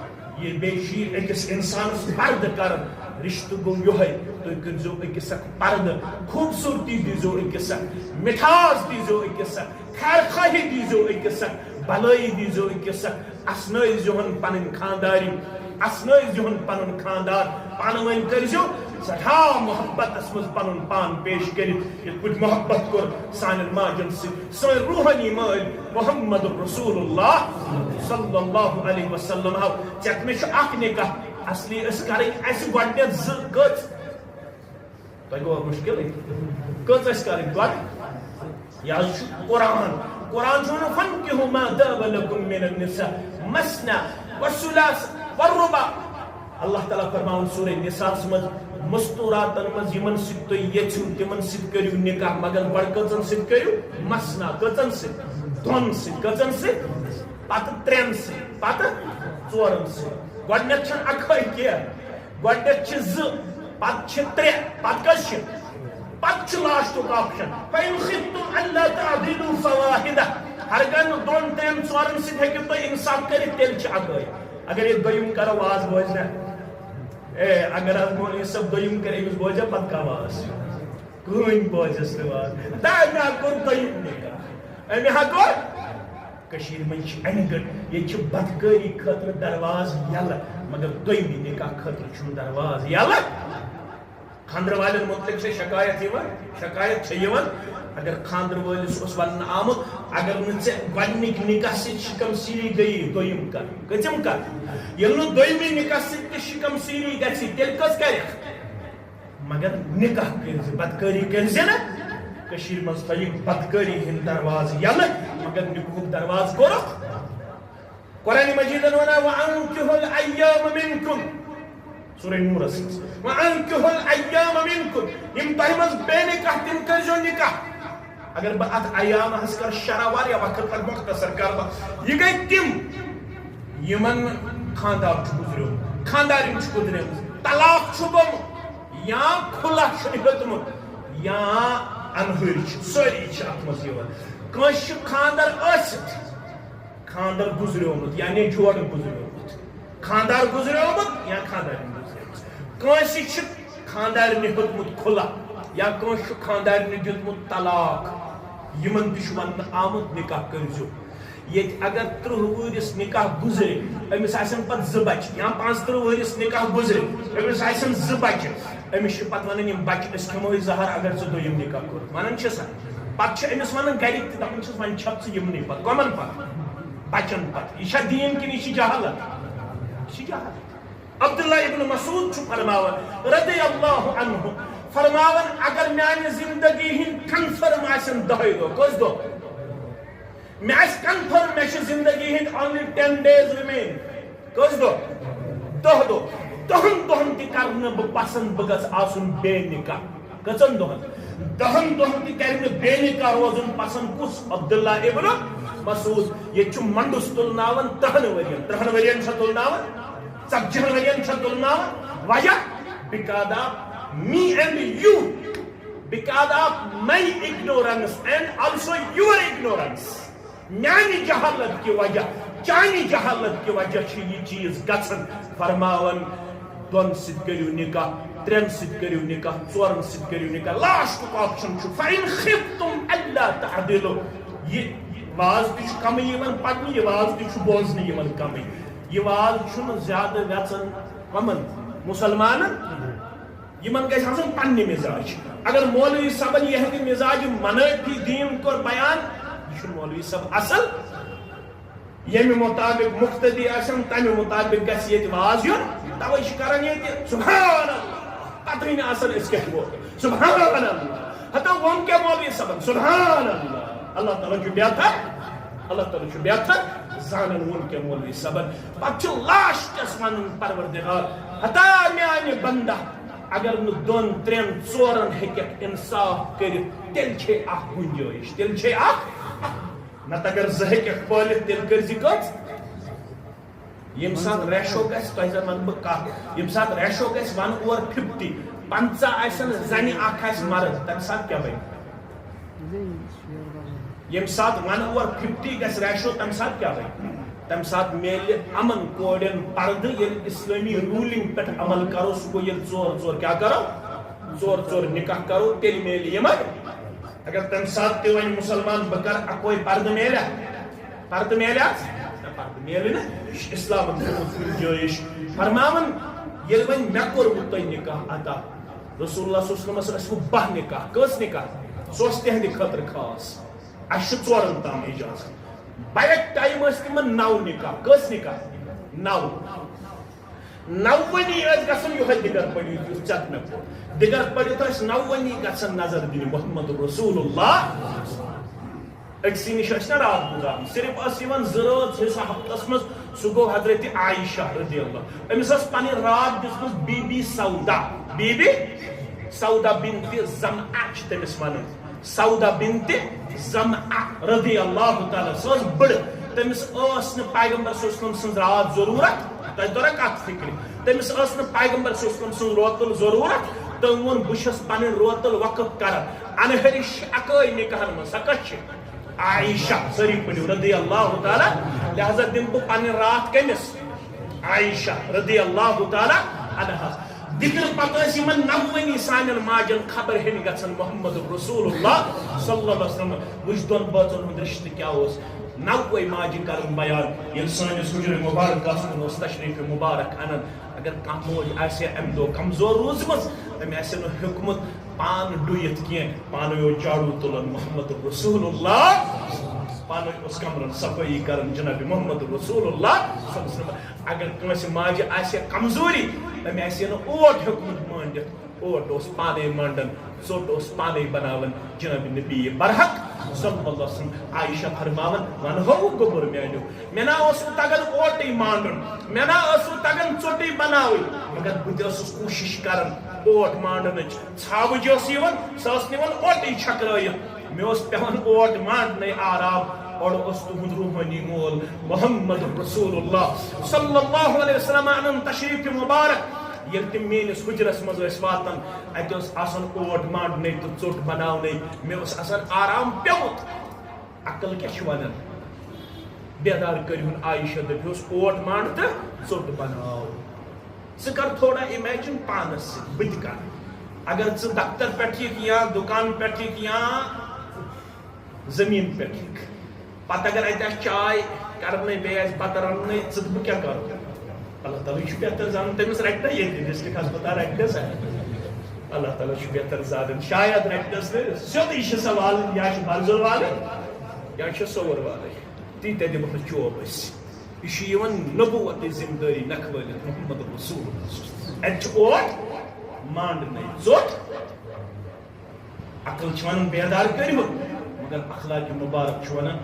یہِ بیٚیہِ چھُ یہِ أکِس انسانس پردٕ کران۔ رشتہٕ گوٚو یِہوٚے، تُہۍ کٔرۍزیو أکِس اکھ پردٕ، خوٗبصوٗرتی دیٖزیو أکِس اکھ، مِٹھاس دیٖزیو أکِس اکھ، خیر خواہی دیٖزیو أکِس اکھ، بلٲیی دیٖزیو أکِس اکھ، اسنٲیزیوہن پنٕنۍ خاندارِنۍ، اسنٲیزیوہن پنُن خاندار، پانہٕ ؤنۍ کٔرۍزیو سٮ۪ٹھاہ محبتس منٛز پنُن پان پیش کٔرِتھ، یِتھ پٲٹھۍ محبت کوٚر سانٮ۪ن ماجن سۭتۍ۔ سٲنۍ روحٲنی مٲلۍ محمد رسول اللہ صلی اللہ علیہ وسلم ہاو، ژےٚ مےٚ چھُ اکھ نکاح، اصلی ٲسۍ کرٕنۍ اَسہِ گۄڈٕنٮ۪تھ زٕ، کٔژ؟ تۄہہِ گوٚوا مُشکِلٕے؟ کٔژ ٲسۍ کرٕنۍ گۄڈٕ؟ یہِ حظ چھُ قرآن۔ قرآن چھُ وَنان، "فانکحوا ما طاب لکم من النساء مثنی وثلاث ورباع۔" اللہ تعالیٰ فرماوان سورہ نساء منٛز، مستوراتن منٛز یِمن سۭتۍ تُہۍ یژھِو، تِمن سۭتۍ کٔرِو نکاح، مگر گۄڈٕ کٔژن سۭتۍ کٔرِو؟ مثنی۔ کٔژن سۭتۍ؟ دۄن سۭتۍ۔ کٔژن سۭتۍ؟ پتہٕ ترٛٮ۪ن سۭتۍ، پتہٕ ژورن سۭتۍ۔ گۄڈٕنٮ۪تھ چھنہٕ اکٲے کینٛہہ، گۄڈٕنٮ۪تھ چھِ زٕ، پتہٕ چھِ ترٛےٚ، پتہٕ کٔژ چھِ؟ پتہٕ چھُ لاسٹُک آپشن، "فَإِنْ خِفْتُمْ أَلَّا تَعْدِلُوا فَوَاحِدَةً"۔ ہرگاہ نہٕ دۄن ترٛٮ۪ن ژورن سۭتۍ ہیٚکِو تُہۍ انصاف کٔرِتھ، تیٚلہِ چھِ اکٲے۔ اگر یہِ دوٚیِم کرو واز بوزِ نہ، اے، اگر حظ مولوی صٲب دوٚیِم کرِ، أمِس بوزِ پتہٕ کانٛہہ واز؟ کٕہٕنۍ بوزٮ۪س نہٕ واز۔ تہٕ أمۍ ہا کوٚر دوٚیِم نکاح۔ أمۍ ہا کوٚر۔ کٔشیٖرِ منٛز چھِ اَنہِ گٔٹ، ییٚتہِ چھِ بدکٲری خٲطرٕ دروازٕ یَلہٕ، مگر دوٚیمہِ نکاح خٲطرٕ چھُنہٕ دروازٕ یَلہٕ۔ خانٛدرٕ والٮ۪ن مُتعلِق چھےٚ شکایت یِوان، شکایت چھےٚ یِوان، اگر خانٛدرٕ وٲلِس اوس وننہٕ آمُت، اگر نہٕ ژےٚ گۄڈٕنِکۍ نکاح سۭتۍ شِکم سیٖری گٔیی، دوٚیِم کر، کٔژِم کر؟ ییٚلہِ نہٕ دوٚیمہِ نکاح سۭتۍ تہِ شِکم سیٖری گژھِ، تیٚلہِ کٔژ کرٮ۪کھ؟ مگر نکاح کٔرۍ زِ، بدکٲری کٔرۍ زِ نہٕ۔ کٔشیٖرِ منٛز تھٲیِکھ بدکٲری ہٕنٛدۍ دروازٕ یَلہٕ، مگر نکاحُک دروازٕ کوٚرُکھ۔ قرآن مجیدن وَنان، "وَأَنكِحُوا الْأَيَامَىٰ مِنكُمْ"۔ سورہ نورس منٛز، "وَأَنكِحُوا الْأَيَامَىٰ مِنكُمْ"، یِم تۄہہِ منٛز بے نکاح، تِم کٔرۍزیو نکاح۔ اگر بہٕ اتھ ایامہس کرٕ شرح، واریاہ وقت لگہِ، مختصر کرٕ بہٕ۔ یہِ گٔے تِم، یِمن خانٛدار چھُ گُزریومُت، خانٛدارِنۍ چھِ گُزریمٕژ، طلاق چھُ گوٚمُت، یا کھُلہ چھُ ہیوٚتمُت، یا انہٲرۍ چھِ، سٲری چھِ اتھ منٛز یِوان۔ کٲنٛسہِ چھُ خانٛدر ٲسِتھ خانٛدر گُزریومُت، یا نیٚچوڑ گُزریومُت، خانٛدار گُزریومُت یا خانٛدارِنۍ گُزریمٕژ۔ کٲنٛسہِ چھِ خانٛدارنہِ ہیوٚتمُت کھُلہ، یا کٲنٛسہِ چھُ خانٛدارنہِ دیُتمُت طلاق، یِمن تہِ چھُ وننہٕ آمُت، نکاح کٔرۍزیو۔ ییٚتہِ اگر ترٕٛہ وُہرِس نکاح گُزرِ، أمِس آسن پتہٕ زٕ بچہِ، یا پانٛژترٕٛہ وُہرِس نکاح گُزرِ، أمِس آسن زٕ بچہِ، أمِس چھِ پتہٕ ونان، "یِم بچہِ، أسۍ کھٮ۪موے زہر اگر ژٕ دوٚیِم نکاح کوٚرُتھ"، ونان چھِ سا؟ پتہٕ چھِ أمِس ونان گرِکۍ تہِ، دپان چھِس، "وۄنۍ چھکھ ژٕ یِمنٕے پتہٕ"۔ کۄمن پتہٕ؟ بچن پتہٕ۔ یہِ چھا دیٖن کِنہٕ یہِ چھِ جہالت؟ یہِ چھِ جہالت۔ عبداللہ ابن مسعود چھُ فرماوان رضی اللہ عنہ، فرماوان، اگر میانہِ زندگی ہٕنٛدۍ کنفرم آسن دہے دۄہ، کٔژ دۄہ؟ مےٚ آسہِ کنفرم، مےٚ چھِ زندگی ہٕنٛدۍ only ten days remain. کٔژ دۄہ؟ دَہ دۄہ. دَہن دۄہن تہِ کرٕ نہٕ بہٕ پسند بہٕ گژھٕ آسُن بے نکاح. کٔژن دۄہن؟ دَہن دۄہن تہِ کرِ نہٕ بے نکاح روزُن پسند. کُس؟ عبداللہ ابن مسعود. ییٚتہِ چھُ منڈُس تُلناوان ترٛہن ؤرین. ترٛہن ؤرین چھا تُلناوان؟ ژتجِہن ؤرین چھا تُلناوان؟ وجہ؟ Because of me and you. Because of my ignorance and also your ignorance. میانہِ جہالت کہِ وجہ، چانہِ جہالت کہِ وجہ چھُ یہِ چیٖز گژھان. فرماوان، دۄن سۭتۍ کٔرِو نکاح، ترٛٮ۪ن سۭتۍ کٔرِو نکاح، ژورن سۭتۍ کٔرِو نکاح. لاسٹُک آپشن چھُ، فَإِنْ خِفْتُمْ أَلَّا تَعْدِلُوا. یہِ واز تہِ چھُ کمٕے یِوان پرنہٕ، یہِ واز تہِ چھُ بوزنہٕ یِوان کمٕے. یہِ واز چھُنہٕ زیادٕ وٮ۪ژان کمن؟ مُسلمانن. یِمن گژھِ آسُن پننہِ مزاج. اگر مولوی صٲبن یِہنٛدِ مزاج منٲفی دین کوٚر بیان، یہِ چھُنہٕ مولوی صٲب اصل. ییٚمہِ مطابق مقتدی آسن، تمہِ مطابق گژھِ ییٚتہِ واز یُن. توے چھِ کران ییٚتہِ سبحان اللہ، پتہٕے نہٕ آسان أسۍ کتہِ ووت. سبحان اللہ. ہتا ووٚن کیٛاہ مولوی صٲبن؟ سبحان اللہ. اللہ تعالیٰ چھُ بہتر، اللہ تعالیٰ چھُ بہتر زانان ووٚن کیٛاہ مولوی صٲبن. پتہٕ چھُ لاسٹس ونان پروردگار، ہتا میانہِ بندہ، اگر نہٕ دۄن، ترٛٮ۪ن، ژورن ہیٚککھ انصاف کٔرِتھ، تیٚلہِ چھے اکھ گُنجٲیِش، تیٚلہِ چھے اکھ. نتہٕ اگر زٕ ہیٚککھ پٲلِتھ، تیٚلہِ کٔرۍ زِ کٔژ؟ ییٚمہِ ساتہٕ ریشو گژھِ، تۄہہِ زن ونہٕ بہٕ کتھ، ییٚمہِ ساتہٕ ریشو گژھِ one over fifty، پنٛژاہ آسن زنہِ، اکھ آسہِ مرد، تمہِ ساتہٕ کیٛاہ بنہِ؟ ییٚمہِ ساتہٕ one over fifty گژھِ ریشو، تمہِ ساتہٕ کیٛاہ بنہِ؟ تمہِ ساتہٕ میلہِ یِمن کورٮ۪ن پردٕ، ییٚلہِ اسلٲمی روٗلنگ پٮ۪ٹھ عمل کرو، سُہ گوٚو ییٚلہِ ژور ژور کیٛاہ کرو؟ ژور ژور نکاح کرو، تیٚلہِ میلہِ یِمن. اگر تمہِ ساتہٕ تہِ وۄنۍ مُسلمان بہٕ کرٕ اکوے پردٕ میلیا؟ پردٕ میلیا؟ نہ، پردٕ میلہِ نہٕ. یہِ چھُ اسلامن تھوٚومُت گُنجٲیِش. فرماوان، ییٚلہِ وۄنۍ مےٚ کوٚروٕ تۄہہِ نکاح عطا، رسول اللہ صلی اللہ علیہ وسلمس ٲسۍ وۄنۍ باہ نکاح. کٔژ نکاح؟ سُہ اوس تِہنٛدِ خٲطرٕ خاص. اسہِ چھُ ژورن تام اجازت. بیک ٹایم ٲسۍ تِمن نو نکاح. کٔژ نکاح؟ نو. نوونی ٲسۍ گژھان یِہوٚے دِگر پٔرِتھ یُس ژےٚ مےٚ پوٚر. دِگر پٔرِتھ ٲسۍ نوونی گژھان نظر دِنہِ محمد رسول اللہ. أکسٕے نِش ٲسۍ نہ راتھ گُزاران، صرف ٲس یِوان زٕ رٲژ حصہٕ ہفتس منٛز، سُہ گوٚو حضرت عائشہ رضی اللہ. أمِس ٲس پنٕنۍ راتھ دِژمٕژ بی بی سودا، بی بی سودا بنت زمعہ چھِ تٔمِس ونان. سودا بنت زمعہ رضی اللہ تعالیٰ، سۄ ٲس بٕڑٕ. تٔمِس ٲس نہٕ پیغمبر صلی اللہ علیہ وسلم سٕنٛز راتھ ضروٗرت. تۄہہِ توٚرا کتھ فکرِ؟ تٔمِس ٲس نہٕ پیغمبر صلی اللہ علیہ وسلم سٕنٛز روتل ضروٗرت. تٔمۍ ووٚن، بہٕ چھَس پنٕنۍ روتل وقف کران. انہرِش چھِ اکٲے نکاحن منٛز. سۄ کۄس چھِ؟ عائشہ. سٲری پٔرِو رضی اللہ تعالیٰ. لہذا دِمہٕ بہٕ پنٕنۍ راتھ کٔمِس؟ عائشہ رضی اللہ تعالیٰ عنہا. دِگر پتہٕ ٲسۍ یِمن نوٲنی سانٮ۪ن ماجن خبر ہیٚنہِ گژھان محمد رسول اللہ صلی اللہ علیہ وسلم. وٕچھ دۄن بٲژن ہُنٛد رشتہٕ کیٛاہ اوس. نوے ماجہِ کرن بیان، ییٚلہِ سٲنِس حجرِ مبارکس کُن اوس تشریف مبارک انان، اگر کانٛہہ موج آسہِ ہے امہِ دۄہ کمزور روٗزمٕژ، تٔمۍ آسہِ ہے نہٕ ہیوٚکمُت پان ڈُیِتھ کینٛہہ، پانے اوس جاڑو تُلان محمد رسول اللہ، پانے اوس کمرن صفٲیی کران جناب محمد رسول اللہ صلی اللہ علیہ وسلم. اگر کٲنٛسہِ ماجہِ آسہِ ہے کمزوری، تٔمۍ آسہِ ہے نہٕ اوٹ ہیوٚکمُت مٲنڈِتھ، اوٹ اوس پانے مانڈان، ژوٚٹ اوس پانے بناوان جناب نبی برحق صلی اللہ علیہ وسلم. عائشہ فرماوان، ونہو گوٚبُر میانیو، مےٚ نا اوس نہٕ تگان اوٹٕے مانڈُن، مےٚ نا ٲس نہٕ تگان ژوٚٹٕے بناوٕنۍ، مگر بہٕ تہِ ٲسٕس کوٗشِش کران اوٹ مانڈنٕچ. ژھاوٕج ٲس یِوان، سۄ ٲس نِوان اوٹٕے چھکرٲیِتھ. مےٚ اوس پٮ۪وان اوٹ مانڈنَے آرام. اورٕ اوس تُہُنٛد روحٲنی مول محمد رسول اللہ صلی اللہ علیہ وسلم انان تشریف مبارک. ییٚلہِ تِم میٲنِس حُجرس منٛز ٲسۍ واتان، اَتہِ اوس آسان اوٹ مانڈنَے تہٕ ژوٚٹ بناونَے. مےٚ اوس آسان آرام پیوٚمُت. عقل کیٛاہ چھِ وَنان؟ بیدار کٔرِہُن عائشہ، دٔپِہُس، اوٹ مانڈ تہٕ ژوٚٹ بناو. ژٕ کر تھوڑا imagine پانس سۭتۍ، بہٕ تہِ کرٕ. اگر ژٕ دفتر پٮ۪ٹھ یِکھ یا دُکان پٮ۪ٹھ یِکھ یا زٔمیٖن پٮ۪ٹھ یِکھ، پتہٕ اگر اَتہِ آسہِ چاے کرنَے، بیٚیہِ آسہِ بتہٕ رننَے، ژٕ تہٕ بہٕ کیٛاہ کرو؟ اللہ تعالیٰ چھُ بہتر زانان، تٔمِس رٹہِ نا ییٚتہِ، ڈسٹرکٹ ہسپتال رٹہِ نا سا. اللہ تعالیٰ چھُ بہتر زانان، شاید رٹہِ نس نہٕ سیوٚدُے، یہِ چھِ سا والٕنۍ یا چھِ برزُل والٕنۍ یا چھِ سوٚوُر والٕنۍ، تی تہِ دِمہٕ نہٕ چوب أسۍ. یہِ چھُ یِوان نبوتٕچ ذمہٕ دٲری نکھٕ وٲلِتھ محمد رسول اللہ. اَتہِ چھُ اوٹ مانڈنَے، ژوٚٹ. عقل چھِ وَنان بیدار کٔرِو، مگر اخلاق مبارک چھُ وَنان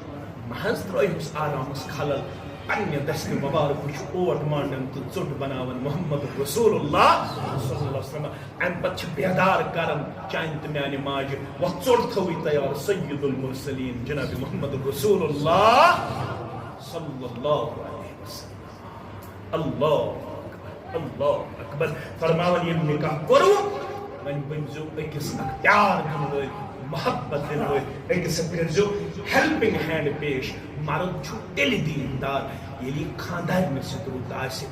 حظ ترٲوہُس آرامس خلل۔ پننہِ دستہِ مبارکہٕ چھُ اوٹ مانڈان تہٕ ژوٚٹ بناوان محمد رسول اللہ صلی اللہ علیہ وسلم۔ امہِ پتہٕ چھِ بیدار کران چانہِ تہٕ میانہِ ماجہِ، وۄتھ ژوٚٹ تھٲوٕے تیار، سید المرسلین جناب محمد رسول اللہ صلی اللہ علیہ وسلم۔ اللہ اکبر، اللہ اکبر۔ فرماوان، ییٚلہِ نکاح کوٚروٕ، وۄنۍ بٔنۍزیو أکِس اکھ پیار دِنہٕ وٲلۍ، محبت دِنہٕ وٲلۍ، أکِس اکھ کٔرۍزیو ہیلپنگ ہینڈ پیش۔ مرد چھُ تیٚلہِ دیندار، ییٚلہِ یہِ خانٛدارنہِ سۭتۍ رُت آسہِ۔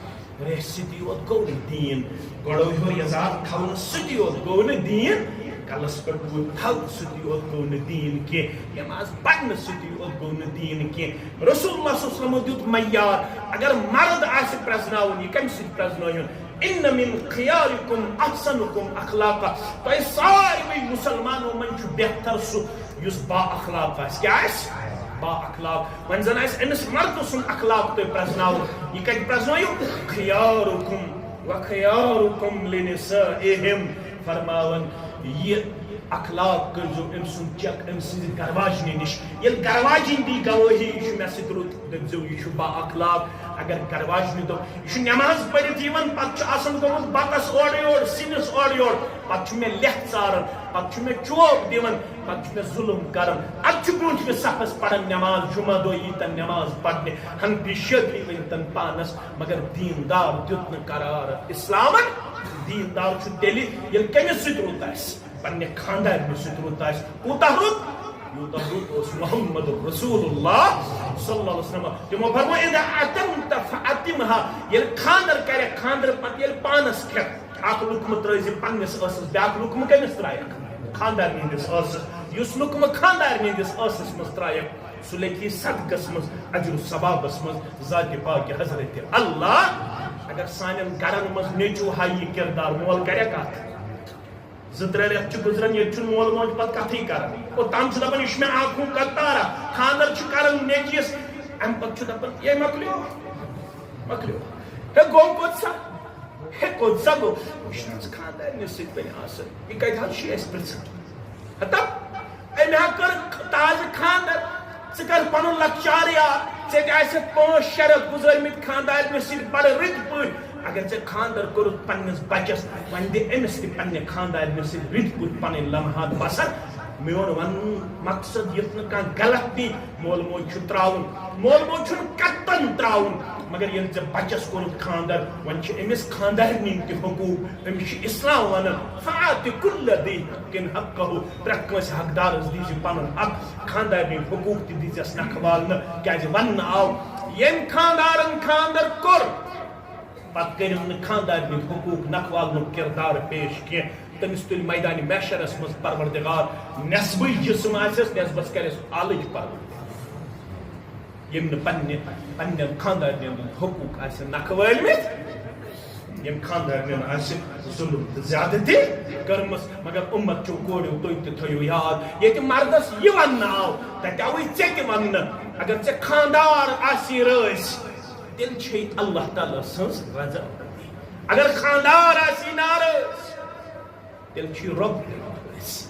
ریٚہہ سۭتی یوت گوٚو نہٕ دیٖن، گۄڈو ہیوٚر یزار تھاونہٕ سۭتی یوت گوٚو نہٕ دیٖن، کلس پٮ۪ٹھ وُتھ تھاونہٕ سۭتی یوت گوٚو نہٕ دیٖن کینٛہہ، نماز پرنہٕ سۭتی یوت گوٚو نہٕ دیٖن کینٛہہ۔ رسول اللہ صلی اللہ علیہ وسلمو دیُت معیار، اگر مرد آسہِ پرزناوُن، یہِ کمہِ سۭتۍ پرزنٲیُن؟ ان من خیارکم احسنکم اخلاقا، تۄہہِ ساروٕے مسلمانو منٛز چھُ بہتر سُہ یُس با اخلاق آسہِ۔ کیٛاہ آسہِ؟ با اخلاق۔ وۄنۍ زن آسہِ أمِس مردٕ سُنٛد اخلاق تۄہہِ پرزناوُن، یہِ کتہِ پرزنٲیِو؟ خیارکم و خیارکم لنسائہم۔ فرماوان، یہِ اخلاق کٔرۍزیو أمۍ سُنٛد چیک أمۍ سٕنٛزِ گرواجنہِ نِش۔ ییٚلہِ گرواجِنۍ دی گوٲہی، یہِ چھُ مےٚ سۭتۍ رُت، دٔپۍزیو، یہِ چھُ با اخلاق۔ اگر گرواجنہِ دوٚپ، یہِ چھُ نٮ۪ماز پٔرِتھ یِوان، پتہٕ چھُ آسان گوٚمُت بتس اورٕ یور، سِنِس اورٕ یور، پتہٕ چھُ مےٚ لیٚکھ ژاران، پتہٕ چھُ مےٚ چوب دِوان، پتہٕ چھُ مےٚ ظُلُم کران۔ ادٕ چھُ برٛونٛٹھمِس صفس پران نٮ۪ماز، جمعہ دۄہ یی تن نٮ۪ماز پرنہِ، حنفی شٲفعی ؤنۍ تن پانس، مگر دیٖندار دیُت نہٕ قرار۔ اسلامن دیٖندار چھُ تیٚلہِ، ییٚلہِ کٔمِس سۭتۍ رُت آسہِ؟ پننہِ خاندارنہِ سۭتۍ رُت آسہِ۔ کوٗتاہ رُت؟ یوٗتاہ رُت اوس محمد رسول اللہ صلی اللہ علیہ وسلم۔ تِمو فرموو، اذا اعتمت فاعتمها، ییٚلہِ خاندر کرٮ۪کھ، خاندرٕ پتہٕ ییٚلہِ پانس کھٮ۪کھ، اکھ لُقمہٕ ترٲوزِ پننِس ٲسس، بیاکھ لُقمہٕ کٔمِس ترایکھ؟ خاندارنہِ ہٕنٛدِس ٲسس۔ یُس لُقمہٕ خاندارنہِ ہٕنٛدِس ٲسس منٛز ترایکھ، سُہ لیکھی صدقس منٛز، اجر و ثوابس منٛز، ذاتِ پاکِ حضرت اللہ۔ اگر سانٮ۪ن گرن منٛز نیٚچو ہا یہِ کردار، مول کرِ کتھ؟ زٕ ترٛےٚ رٮ۪تھ چھِ گُزران، ییٚتہِ چھُنہٕ مول موج پتہٕ کتھٕے کران۔ اوٚتام چھُ دپان، یہِ چھُ مےٚ آنکھوں کا تارا۔ خانٛدر چھُ کران نیٚچوِس، امہِ پتہٕ چھُ دپان، یے مۄکلیو، مۄکلیو۔ ہے گوٚو کوٚت سا؟ ہے کوٚت سا گوٚو؟ وٕچھ نہ حظ، خانٛدارنہِ سۭتۍ وۄنۍ آسان، یہِ کتہِ حظ چھُ اَسہِ پرژھان؟ ہتا، أمۍ ہا کٔر تازٕ خانٛدر، ژٕ کر پنُن لۄکچار یاد۔ ژےٚ تہِ آسٮ۪تھ پانٛژھ شےٚ رٮ۪تھ گُزٲرمٕتۍ خانٛدارنہِ سۭتۍ بڑٕ رٕتۍ پٲٹھۍ۔ اگر ژےٚ خانٛدر کوٚرُتھ پننِس بچس، وۄنۍ دِ أمِس تہِ پننہِ خانٛدارنہِ سۭتۍ رٕتۍ پٲٹھۍ پنٕنۍ لمحات بسر۔ میون وننُک مقصد، یُتھ نہٕ کانٛہہ غلط نی، مول موج چھُ ترٛاوُن، مول موج چھُنہٕ قطعاً ترٛاوُن، مگر ییٚلہِ ژےٚ بچس کوٚرُتھ خانٛدر، وۄنۍ چھِ أمِس خانٛدارنہِ تہِ حقوٗق۔ أمِس چھُ اسلام ونان، فآت کل ذی حق حقہ، پرٛٮ۪تھ کٲنٛسہِ حقدارس دیٖزِ پنُن حق۔ خانٛدارنہِ حقوٗق تہِ دیٖزٮ۪س نکھٕ والنہٕ، کیٛازِ وننہٕ آو، ییٚمۍ خانٛدارن خانٛدر کوٚر، پتہٕ کٔرِو نہٕ خانٛدارنہِ حقوٗق نکھٕ والنُک کردار پیش کینٛہہ۔ تٔمِس تُلہِ میدانِ محشرس منٛز پروردگار، نٮ۪صبٕے جسم آسٮ۪س، نٮ۪صبس کرٮ۪س آلٕچ پروردگار۔ ییٚمۍ نہٕ پننہِ، پننٮ۪ن خانٛدارنٮ۪ن ہُنٛد حقوٗق آسن نکھٕ وٲلمٕتۍ، ییٚمۍ خانٛدارنٮ۪ن آسہِ ظُلُم تہٕ زیادتی کٔرمٕژ۔ مگر اُمت چھُو کورِو، تُہۍ تہِ تھٲیِو یاد، ییٚتہِ مردس یہِ وننہٕ آو، تتہِ آوٕے ژےٚ تہِ وننہٕ۔ اگر ژےٚ خانٛدار آسی رٲضۍ، تیٚلہِ چھے اللہ تعالیٰ سٕنٛز رضا۔ اگر خانٛدار آسی ناراض، تیٚلہِ چھُ یہِ رۄب تہِ رۄب اَسہِ۔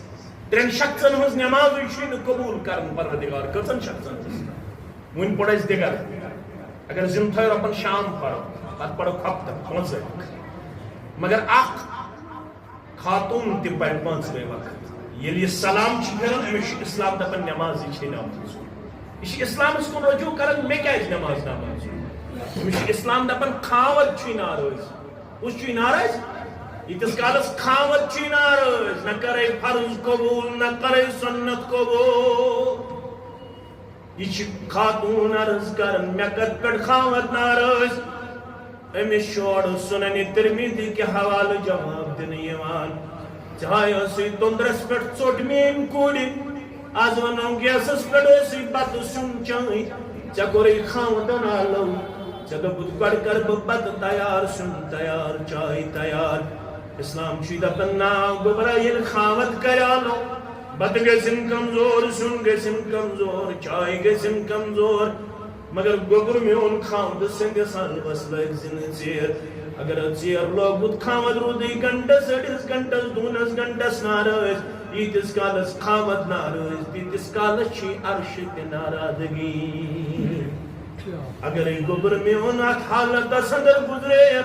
ترٛٮ۪ن شخصن ہٕنٛز نٮ۪مازٕے چھُے نہٕ قبوٗل کران پروردگار۔ کٔژن شخصن ہٕنٛز؟ وُنہِ پوٚر اَسہِ دِگر۔ اگر زِنٛدٕ تھٲے رۄبن شام پرو، پتہٕ پرو ہفتہٕ پانٛژے وقت۔ مگر اکھ خاتوٗن تہِ پرِ پانٛژوے وقت۔ ییٚلہِ یہِ سلام چھُ پھِران، أمِس چھُ اسلام دپان، نٮ۪مازٕے چھے نہٕ آمٕژ۔ یہِ چھُ اسلامس کُن رجوع کران، مےٚ کیازِ نٮ۪ماز نہٕ آمٕژ؟ أمِس چھُ اسلام دپان، خاوند چھُے ناراض۔ کُس چھُے ناراض؟ ییٖتِس کالس خاوند چھُے ناراض، نہ کرے فرض قبوٗل، نہ کرے سنت قبوٗل۔ یہِ چھِ خاتوٗن عرض کران، مےٚ کتھ پٮ۪ٹھ خاوند ناراض؟ أمِس چھُ اورٕ سنن ترمذی کہِ حوالہٕ جواب دِنہٕ یِوان۔ چاے ٲسٕے توٚنٛدرس پٮ۪ٹھ ژوٚٹ میٲنۍ کورِ، از ونو گیسس پٮ۪ٹھ ٲسٕے بتہٕ سیُن چاے، ژےٚ کوٚرُے خاوندن آلو، ژےٚ دوٚپُتھ گۄڈٕ کرٕ بہٕ بتہٕ تیار، سیُن تیار، چاے تیار۔ اسلام چھُے دپان، نا گوٚبرا، ییٚلہِ خاوند کرِ آلو، بتہٕ گژھن کمزور، سیُن گژھن کمزور، چاے گژھن کمزور، مگر گوٚبُر میون خاوند سٕنٛدِس حلوس لٲگۍ زِ نہٕ ژیر۔ اگر ژیر لوگمُت خاوند روٗدٕے گھنٹس، أڑِس گھنٹس، دوٗنس گھنٹس ناراض، ییٖتِس کالس خاوند ناراض، تیٖتِس کالس چھِ عرشہِ تہِ ناراضگی۔ اگرے گوٚبُر میون اتھ حالتس اندر گُزرے،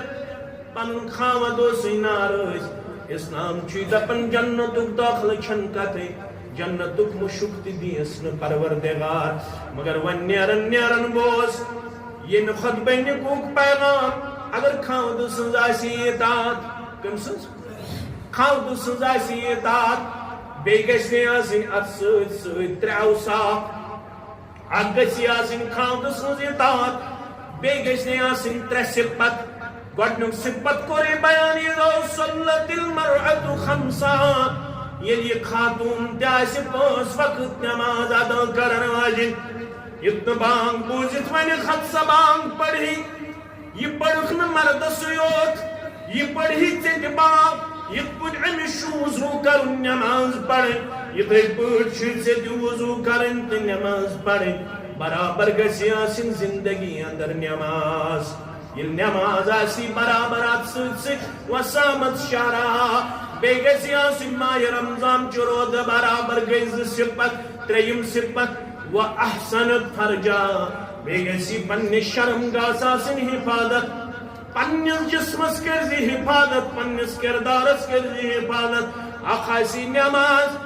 پنُن خاوند اوسُے ناراض۔ اسلام چھُے دپان جنتُک دٲخلہٕ چھَنہٕ کتھٕے، جنتُک مُشُک تہِ دِیَس نہٕ پروردگار۔ مگر وۄنۍ نیران نیران گوس ییٚمہِ خطبہ نِکُک پیغام، اگر خاوند سٕنٛز آسہِ اطاعت، کٔمۍ سٕنٛز؟ خاوند سٕنٛز آسہِ اطاعت، بیٚیہِ گژھِ نہٕ آسٕنۍ اتھ سۭتۍ سۭتۍ ترٛےٚ اوصاف۔ اکھ گژھِ آسٕنۍ خاوند سٕنٛز اطاعت، بیٚیہِ گژھِ نہٕ آسٕنۍ ترٛےٚ صفت۔ گۄڈٕنیُک صفت کوٚر یہِ بیان، اذا صلت المرأة خمسها، ییٚلہِ یہِ خاتوٗن تہِ آسہِ پانٛژھ وقت نماز ادا کرن واجِنۍ، یُتھ نہٕ بانگ بوٗزِتھ وۄنۍ خط سا بانگ پرِ۔ یہِ پٔرٕکھ نہٕ مردس یوت، یہِ پٔرِہی ژےٚ تہِ باپ۔ یِتھ پٲٹھۍ أمِس چھُ وضوٗ کرُن، نٮ۪ماز پرٕنۍ، یِتھَے پٲٹھۍ چھُے ژےٚ تہِ وضوٗ کرٕنۍ تہٕ نٮ۪ماز پرٕنۍ۔ برابر گژھِ آسٕنۍ زندگی اندر نٮ۪ماز۔ ییٚلہِ نٮ۪ماز آسی برابر اتھ سۭتۍ سۭتۍ، وسامت شرع، بیٚیہِ گژھِ آسٕنۍ ماہِ رمضان چہِ روزٕ برابر گٔے زٕ صفت، ترٛیٚیِم صفت، و احسنت فرجا، بیٚیہِ گژھِ پننہِ شرم گاہس آسٕنۍ حفاظت، پننِس جسمس کٔرزِ حفاظت، پننِس کردارس کٔرزِ حفاظت۔ اکھ آسہِ نٮ۪ماز،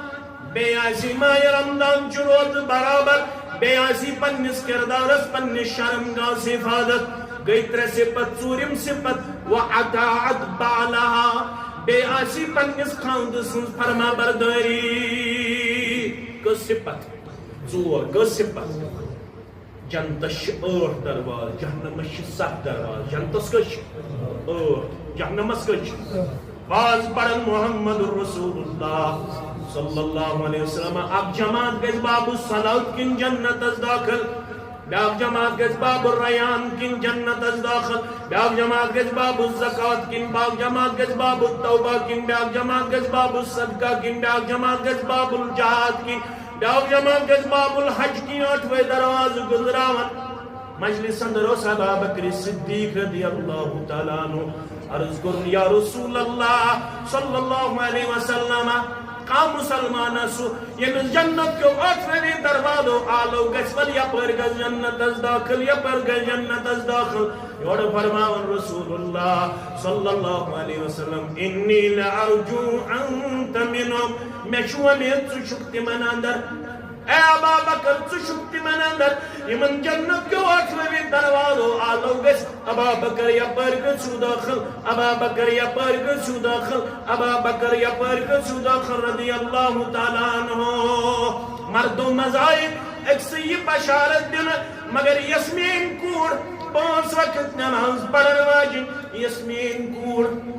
بیٚیہِ آسہِ ماہِ رمضان چہِ روزٕ برابر، بیٚیہِ آسہِ پننِس کردارس، پننِس شرم گاہس حفاظت۔ گٔے ترٛےٚ صفت۔ ژوٗرِم صفت، و اطاعت بالها، بیٚیہِ آسہِ پننِس خاوند سٕنٛز فرما بردٲری۔ کٔژ صفت؟ ژور۔ کٔژ صفت؟ جنتس چھِ ٲٹھ دروازٕ، جہنمس چھِ ستھ دروازٕ۔ جنتس کٔژ چھِ؟ ٲٹھ۔ جہنمس کٔژ چھِ؟ باز پرن محمد رسول اللہ صلی اللہ علیہ وسلم۔ اکھ جماعت گژھِ باب الصلات کِنۍ جنتس دٲخل، بیاکھ جماعت گژھِ باب الریان کِنۍ جنتس دٲخل، بیاکھ جماعت گژھِ باب الزکات کِنۍ، بیاکھ جماعت گژھِ باب التوبہ کِنۍ، بیاکھ جماعت گژھِ باب الصدقہ کِنۍ، بیاکھ جماعت گژھِ باب الجہاد کِنۍ، بیاکھ جماعت گژھِ باب الحج کِنۍ۔ ٲٹھوے دروازٕ گُزراوان۔ مجلس اندر اوس ابا بکر صدیق رضی اللہ تعالیٰ عنہ۔ عرض کوٚرُن، یا رسول اللہ صلی اللہ علیہ وسلم، کانٛہہ مسلمان سُہ ییٚمِس جنت کیو ٲٹھوٕنی دروازو آلو گژھِ، ول یپٲرۍ گژھِ جنتس دٲخل، یپٲرۍ گژھِ جنتس دٲخل۔ یورٕ فرماوان رسول اللہ صلی اللہ علیہ وسلم، انی لارجو انت منہم، مےٚ چھُ وۄمید ژٕ چھُکھ تِمن اندر۔ اے ابا بکر، ژٕ چھُکھ تِمن اندر یِمن جنت کیو ٲٹھوٕنی دروازو آلو گژھِ۔ ابا بکر یپٲرۍ گٔژھِو دٲخل، ابا بکر یپٲرۍ گٔژھِو دٲخل، ابا بکر یپٲرۍ گٔژھِو دٲخل رضی اللہ تعالیٰ عنہ۔ مردو منٛز آیہِ أکسٕے یہِ بشارت دِنہٕ، مگر یۄس میٲنۍ کوٗر پانٛژھ وقت نماز پرن واجِنۍ، یۄس میٲنۍ کوٗر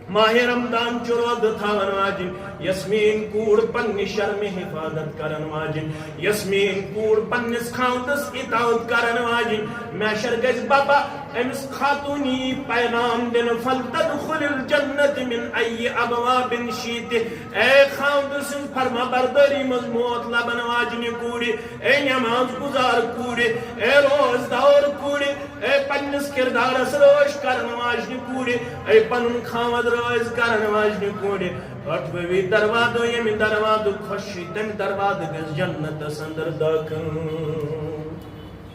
ماہِ رمضان چہِ روزٕ تھاون واجِنۍ، یۄس میٲنۍ کوٗر پننہِ شرمہِ حفاظت کرن واجِنۍ، یۄس میٲنۍ کوٗر پننِس خاوندس اطاعت کرن واجِنۍ، محشر گژھِ بابا أمِس خاتوٗنی پیغام دِنہٕ، فلتدخل الجنة من ای ابواب شئت۔ اے خاوند سٕنٛز فرما بردٲری منٛز موت لبن واجنہِ کوٗرِ، اے نماز گزار کوٗرِ، اے روزدار کوٗرِ، اے پننِس کردارس رٲچھ کرن واجنہِ کوٗرِ، اے پنُن خاوند رٲضۍ کرن واجنہِ کوٗرِ، ٲٹھوٕنی دروازو، ییٚمہِ دروازُک خۄش چھُ، تمہِ دروازٕ گژھِ جنتس اندر دٲخل۔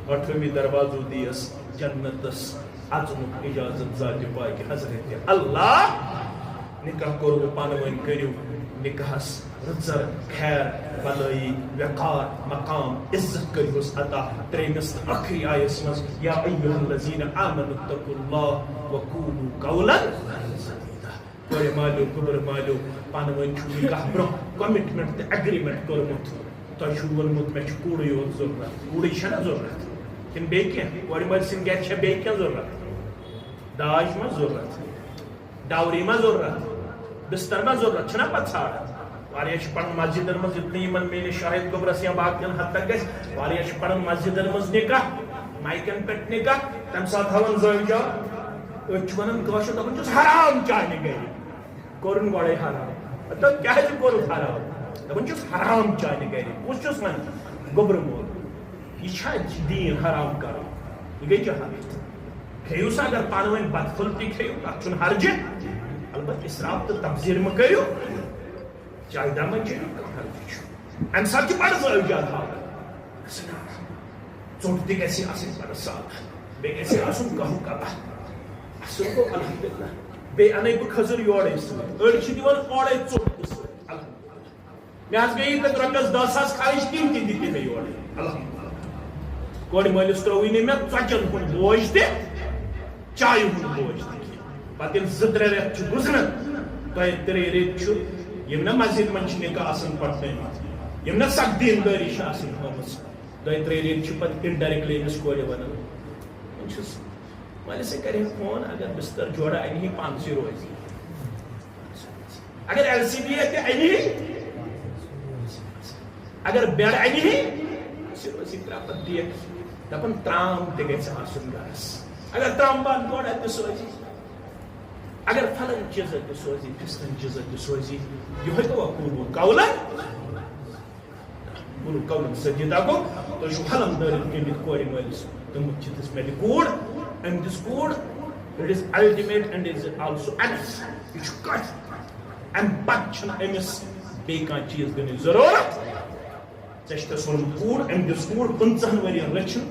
ٲٹھوٕنی دروازو دِیس جنتس اژنُک اجازت ذاتِ پاکہِ حضرت اللہ۔ نکاح کوٚروٕ پانہٕ ؤنۍ، کٔرِو نکاحس رٕژر، خیر، بلٲیی، وقار، مقام، عزت کٔرۍہوس عطا۔ ترٛیٚیمِس تہٕ ٲخری آیس منٛز، یا ایھا الذین آمنوا اتقوا اللہ وقولوا قولا سدیدا۔ کورِ مالیو، گوٚبرٕ مالیو، پانہٕ ؤنۍ چھُو نکاح برٛونٛہہ commitment تہٕ agreement کوٚرمُت۔ تۄہہِ چھُو ووٚنمُت، مےٚ چھُ کوٗرٕے یوت ضروٗرت۔ کوٗرٕے چھَنا ضروٗرت؟ کِنہٕ بیٚیہِ کینٛہہ؟ کورِ مٲلۍ سٕنٛدِ گرِ چھا بیٚیہِ کینٛہہ ضروٗرت؟ داج ما ضروٗرت؟ ڈاوری ما ضروٗرت؟ بستر ما ضروٗرت؟ چھِنہ پتہٕ ژھانٛڈان۔ واریاہ چھِ پران مسجدن منٛز، یُتھ نہٕ یِمن میلہِ شاہد گوٚبرس یا باقین حد تک گژھِ۔ واریاہ چھِ پران مسجدن منٛز نکاح، مایکن پٮ۪ٹھ نکاح، تمہِ ساتہٕ ہاوان زٲوِج۔ أسۍ چھِ ونان کٲشُر، دپان چھِس، "حرام چانہِ گرِ۔" کوٚرُن گۄڈَے حرام۔ دَپ، کیٛازِ کوٚرُتھ حرام؟ دَپان چھُس، حرام چانہِ گرِ۔ کُس چھُس وَنان؟ گوٚبرٕ مول۔ یہِ چھا دیٖن حرام کَرُن؟ یہِ گٔے جہالت۔ کھیٚیِو سا، اگر پانہٕ ؤنۍ بتہٕ پھوٚل تہِ کھیٚیِو، تَتھ چھُنہٕ حرجہِ۔ البتہ اسراف تہٕ تبذیر مہٕ کٔرِو۔ چایہِ دامن چیٚیِو، کانٛہہ حرجہِ چھُنہٕ۔ اَمہِ ساتہٕ چھُ بڑٕ زٲوِجار ہاوان۔ ژوٚٹ تہِ گژھِ آسٕنۍ بڑٕ سادٕ، بیٚیہِ گژھِ آسُن کہوٕ کبہ۔ اَصٕل گوٚو، الحمدللہ۔ بیٚیہِ اَنَے بہٕ کھٔزٕر یورَے سۭتۍ۔ أڑۍ چھِ دِوان اورَے ژوٚٹ تہِ سۭتۍ، الحمدللہ۔ مےٚ حظ گٔیے تَتہِ رۄپیَس دَہ ساس خرٕچ، تِم تہِ دِتۍ مےٚ یورَے، الحمدللہ۔ کورِ مٲلِس ترٛووُے نہٕ مےٚ ژۄچَن ہُنٛد بوج تہِ، چایہِ ہُنٛد بوج تہِ کینٛہہ۔ پَتہٕ ییٚلہِ زٕ ترٛےٚ رٮ۪تھ چھِ گُزران، دۄیہِ ترٛیٚیہِ رٮ۪تۍ چھُ، یِم نہ مسجد منٛز چھِ نکاح آسان پَرنٲومٕتۍ، یِم نہ سخ دیٖندٲری چھِ آسان ہٲومٕژ، دۄیہِ ترٛیٚیہِ رٮ۪تۍ چھِ پَتہٕ indirectly أمِس کورِ وَنان، وۄنۍ چھُس مٲلِس ہے کَرِ ہے فون، اگر بِستَر جوڑا اَنہِ ہے، پانسٕے روزِ۔ اگر ایل سی بی ہے تہِ اَنہِ ہے، اگر بیڈ اَنہِ ہے، سُہ روزِ پرٛٮ۪تھ دۄہ ٹھیٖک۔ دَپان ترٛام تہِ گژھِ آسُن گرس۔ اگر ترٛام بانہٕ جوڑا تہِ سوزِ، اگر فلٲنۍ چیٖزا تہِ سوزِ، فِستٲنۍ چیٖزا تہِ سوزِ، یِہوٚے گوٚوا قوبوٗل قولن؟ قوبوٗل قولن سدیدہ گوٚو، تُہۍ چھِو حلم دٲرِتھ گٔمٕتۍ کورِ مٲلِس۔ تِم چھِ دِژ مےٚ تہِ کوٗر، أمۍ دِژ کوٗر، it is ultimate and is also enough۔ یہِ چھُ کٲفی۔ اَمہِ پتہٕ چھُنہٕ أمِس بیٚیہِ کانٛہہ چیٖز دِنٕچ ضروٗرت۔ ژےٚ چھُ تَس ووٚنمُت کوٗر، أمۍ دِژ کوٗر پٕنٛژٕہَن ؤرِین رٔچھِنۍ،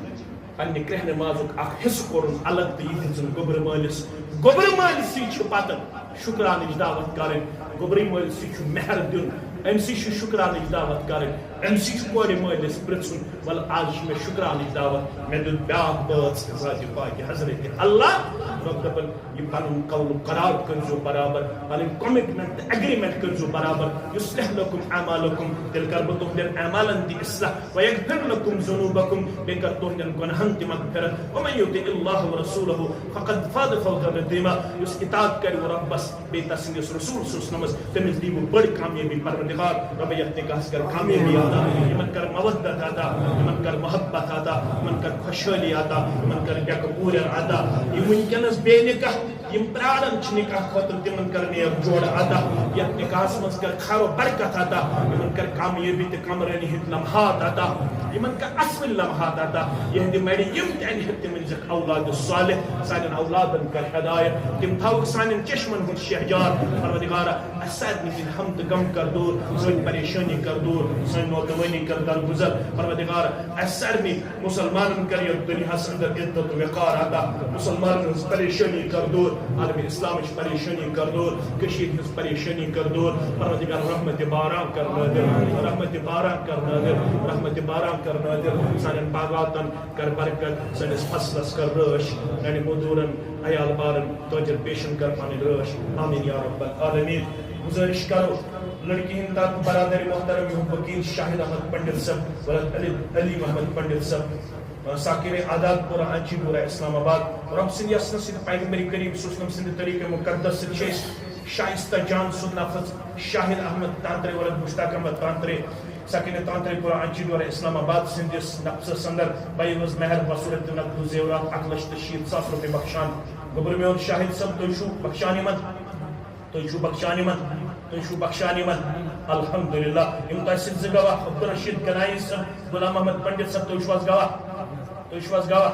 پننہِ کرٛیٚہنہٕ مازُک اکھ حصہٕ کوٚرُن الگ تہٕ یہِ دِژٕن گوٚبرٕ مٲلِس۔ گوٚبرٕ مٲلِسٕے چھِ پتہٕ شُکرانٕچ دعوت کرٕنۍ، گوٚبرٕ مٲلِسٕے چھُ مہر دیُن، أمۍ سٕے چھُ شُکرانٕچ دعوت کرٕنۍ، أمۍ سٕے چھُ کورِ مٲلِس پرٛژھُن، وَلہٕ آز چھِ مےٚ شُکرانٕچ دعوت، مےٚ دیُت بیٛاکھ بٲژ ذاتِ پاکہِ حضرت اللہ۔ رۄب دَپَن، یہِ پنُن قول و قرار کٔرزیو برابر، پنٕنۍ commitment تہٕ agreement کٔرزیو برابر۔ یصلح لکم اعمالکم، تیٚلہِ کَرٕ بہٕ تُہنٛدٮ۪ن اعمالن تہِ اصلاح۔ ویغفر لکم ذنوبکم، بیٚیہِ کَرٕ تُہنٛدٮ۪ن گۄناہن تہِ مغفرت۔ ومن یطع اللہ ورسولہ فقد فاز فوزا عظیما۔ یُس اطاعت کَرِ رۄبس بیٚیہِ تسٕنٛدِس رسول صلی اللہ علیہ وسلمس، تٔمِس دِیِو بٔڑ کامیٲبی۔ پروردگار، رۄبہ، یتھ نکاحس کر کامیٲبی عطا، یِمن کر مودت عطا، یِمن کر محبت عطا، یِمن کر خۄشحٲلی عطا، یِمن کر نیکہٕ کوٗرٮ۪ن عطا۔ یِم وٕنکیٚنس بے نکاح، یِم پراران چھِ نکاح خٲطرٕ، تِمن کر نیک جوڑٕ عطا۔ یتھ نکاحس منٛز کر خیر و برکت عطا، یِمن کر کامیٲبی تہٕ کامرٲنی ہٕنٛدۍ لمحات عطا، یِمن کر اصل لمحات عطا۔ یِہنٛدِ مَرِ یِم تہِ انہِ ہن، تِمن دِکھ اولاد صالح، سانٮ۪ن اولادن کر ہدایت، تِم تھاوکھ سانٮ۪ن چشمن ہُنٛد شہجار۔ پروردگارا، اسہِ سارنٕے ہٕنٛدۍ ہم تہٕ غم کر دوٗر، سٲنۍ پریشٲنی کر دوٗر، سٲنۍ نوتوٲنی کر درگُزر۔ پروردگار، اسہِ سارنٕے مسلمانن کر یتھ دُنیاہس اندر عزت و وقار عطا، مسلمانن ہٕنٛز پریشٲنی کر دوٗر، عالم اسلامٕچ پریشٲنی کر دوٗر، کٔشیٖرِ ہٕنٛز پریشٲنی کر دوٗر۔ پروردگار، رحمت باران کر نٲدِر، رحمت باران کر نٲدِر، رحمت باران کر نٲدِر۔ سانٮ۪ن باغاتن کر برکت، سٲنِس فصلس کر رٲچھ، سانٮ۪ن مزدوٗرن، عیال بارن، تاجر پیشن کر پنٕنۍ رٲچھ۔ آمین یا رب العالمین۔ گزٲرِش کرو، لڑکی ہٕنٛدۍ طرفہٕ برادر محترم یِہُنٛد وکیل شاہد احمد پنڈت صٲب، ولد علی، علی محمد پنڈت صٲب، ساکن اعداد پورہ انچی پورہ اسلام آباد۔ رب سٕنٛدِ یژھنہٕ سۭتۍ، پیغمبر کریم صلی اللہ علیہ وسلم سٕنٛدِ طریقہ مقدس سۭتۍ چھِ أسۍ شائستہ جان سُنٛد نفس شاہد احمد تانترے ولد مشتاق احمد تانترے، ساکن تانترے پورہ انچی پورہ اسلام آباد سٕنٛدِس نفسس اندر بعوض مہر بصورت نقد و زیورات اکھ لچھ تہٕ شیٖتھ ساس رۄپیہِ بخشان۔ گوٚبرٕ میون شاہد صٲب، تُہۍ چھِو بخشان یِمن؟ تُہۍ چھِو بخشان یِمن؟ تُہۍ چھِو بخشان یِمن؟ الحمدللہ۔ یِم تۄہہِ سۭتۍ زٕ گواہ، عبدالرشید گنایی صٲب، غلام محمد پنڈت صٲب، تُہۍ چھِو حظ گواہ؟ تُہۍ چھِو حظ گواہ؟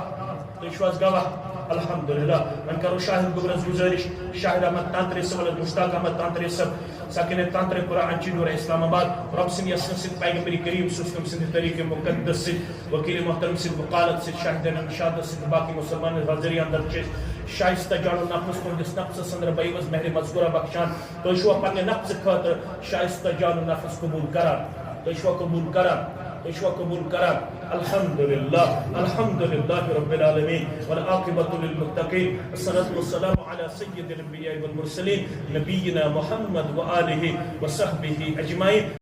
تُہۍ چھِو حظ گواہ؟ الحمدللہ۔ وۄنۍ کرو شاہد گوٚبرس گُزٲرِش، شاہد احمد تانترے صٲب، ولد مشتاق احمد تانترے صٲب، ساکن تانترے پورہ انچی پورہ اسلام آباد۔ رب سٕنٛدِ یژھنہٕ سۭتۍ، پیغمبر کریم صلی اللہ علیہ وسلم سٕنٛدِ طریقہ مقدس سۭتۍ، وکیل محترم سٕنٛدِ وکالت سۭتۍ، شاہدین ارشادس سۭتۍ، باقی مسلمان حاضری اندر چھِ أسۍ شائستہ جان النفس تُہنٛدِس نفسس اندر بعوض مہر مذکورہ بخشان۔ تُہۍ چھِوا پننہِ نفسہٕ خٲطرٕ شائستہ جان النفس قبول کران؟ تُہۍ چھِوا قبول کران؟ تُہۍ چھِوا قبول کران؟ الحمدللہ، الحمدللہ رب العالمین، والعاقبۃ للمتقین، الصلاۃ والسلام علی سید الانبیاء والمرسلین، نبینا محمد وآلہ وصحبہ اجمعین۔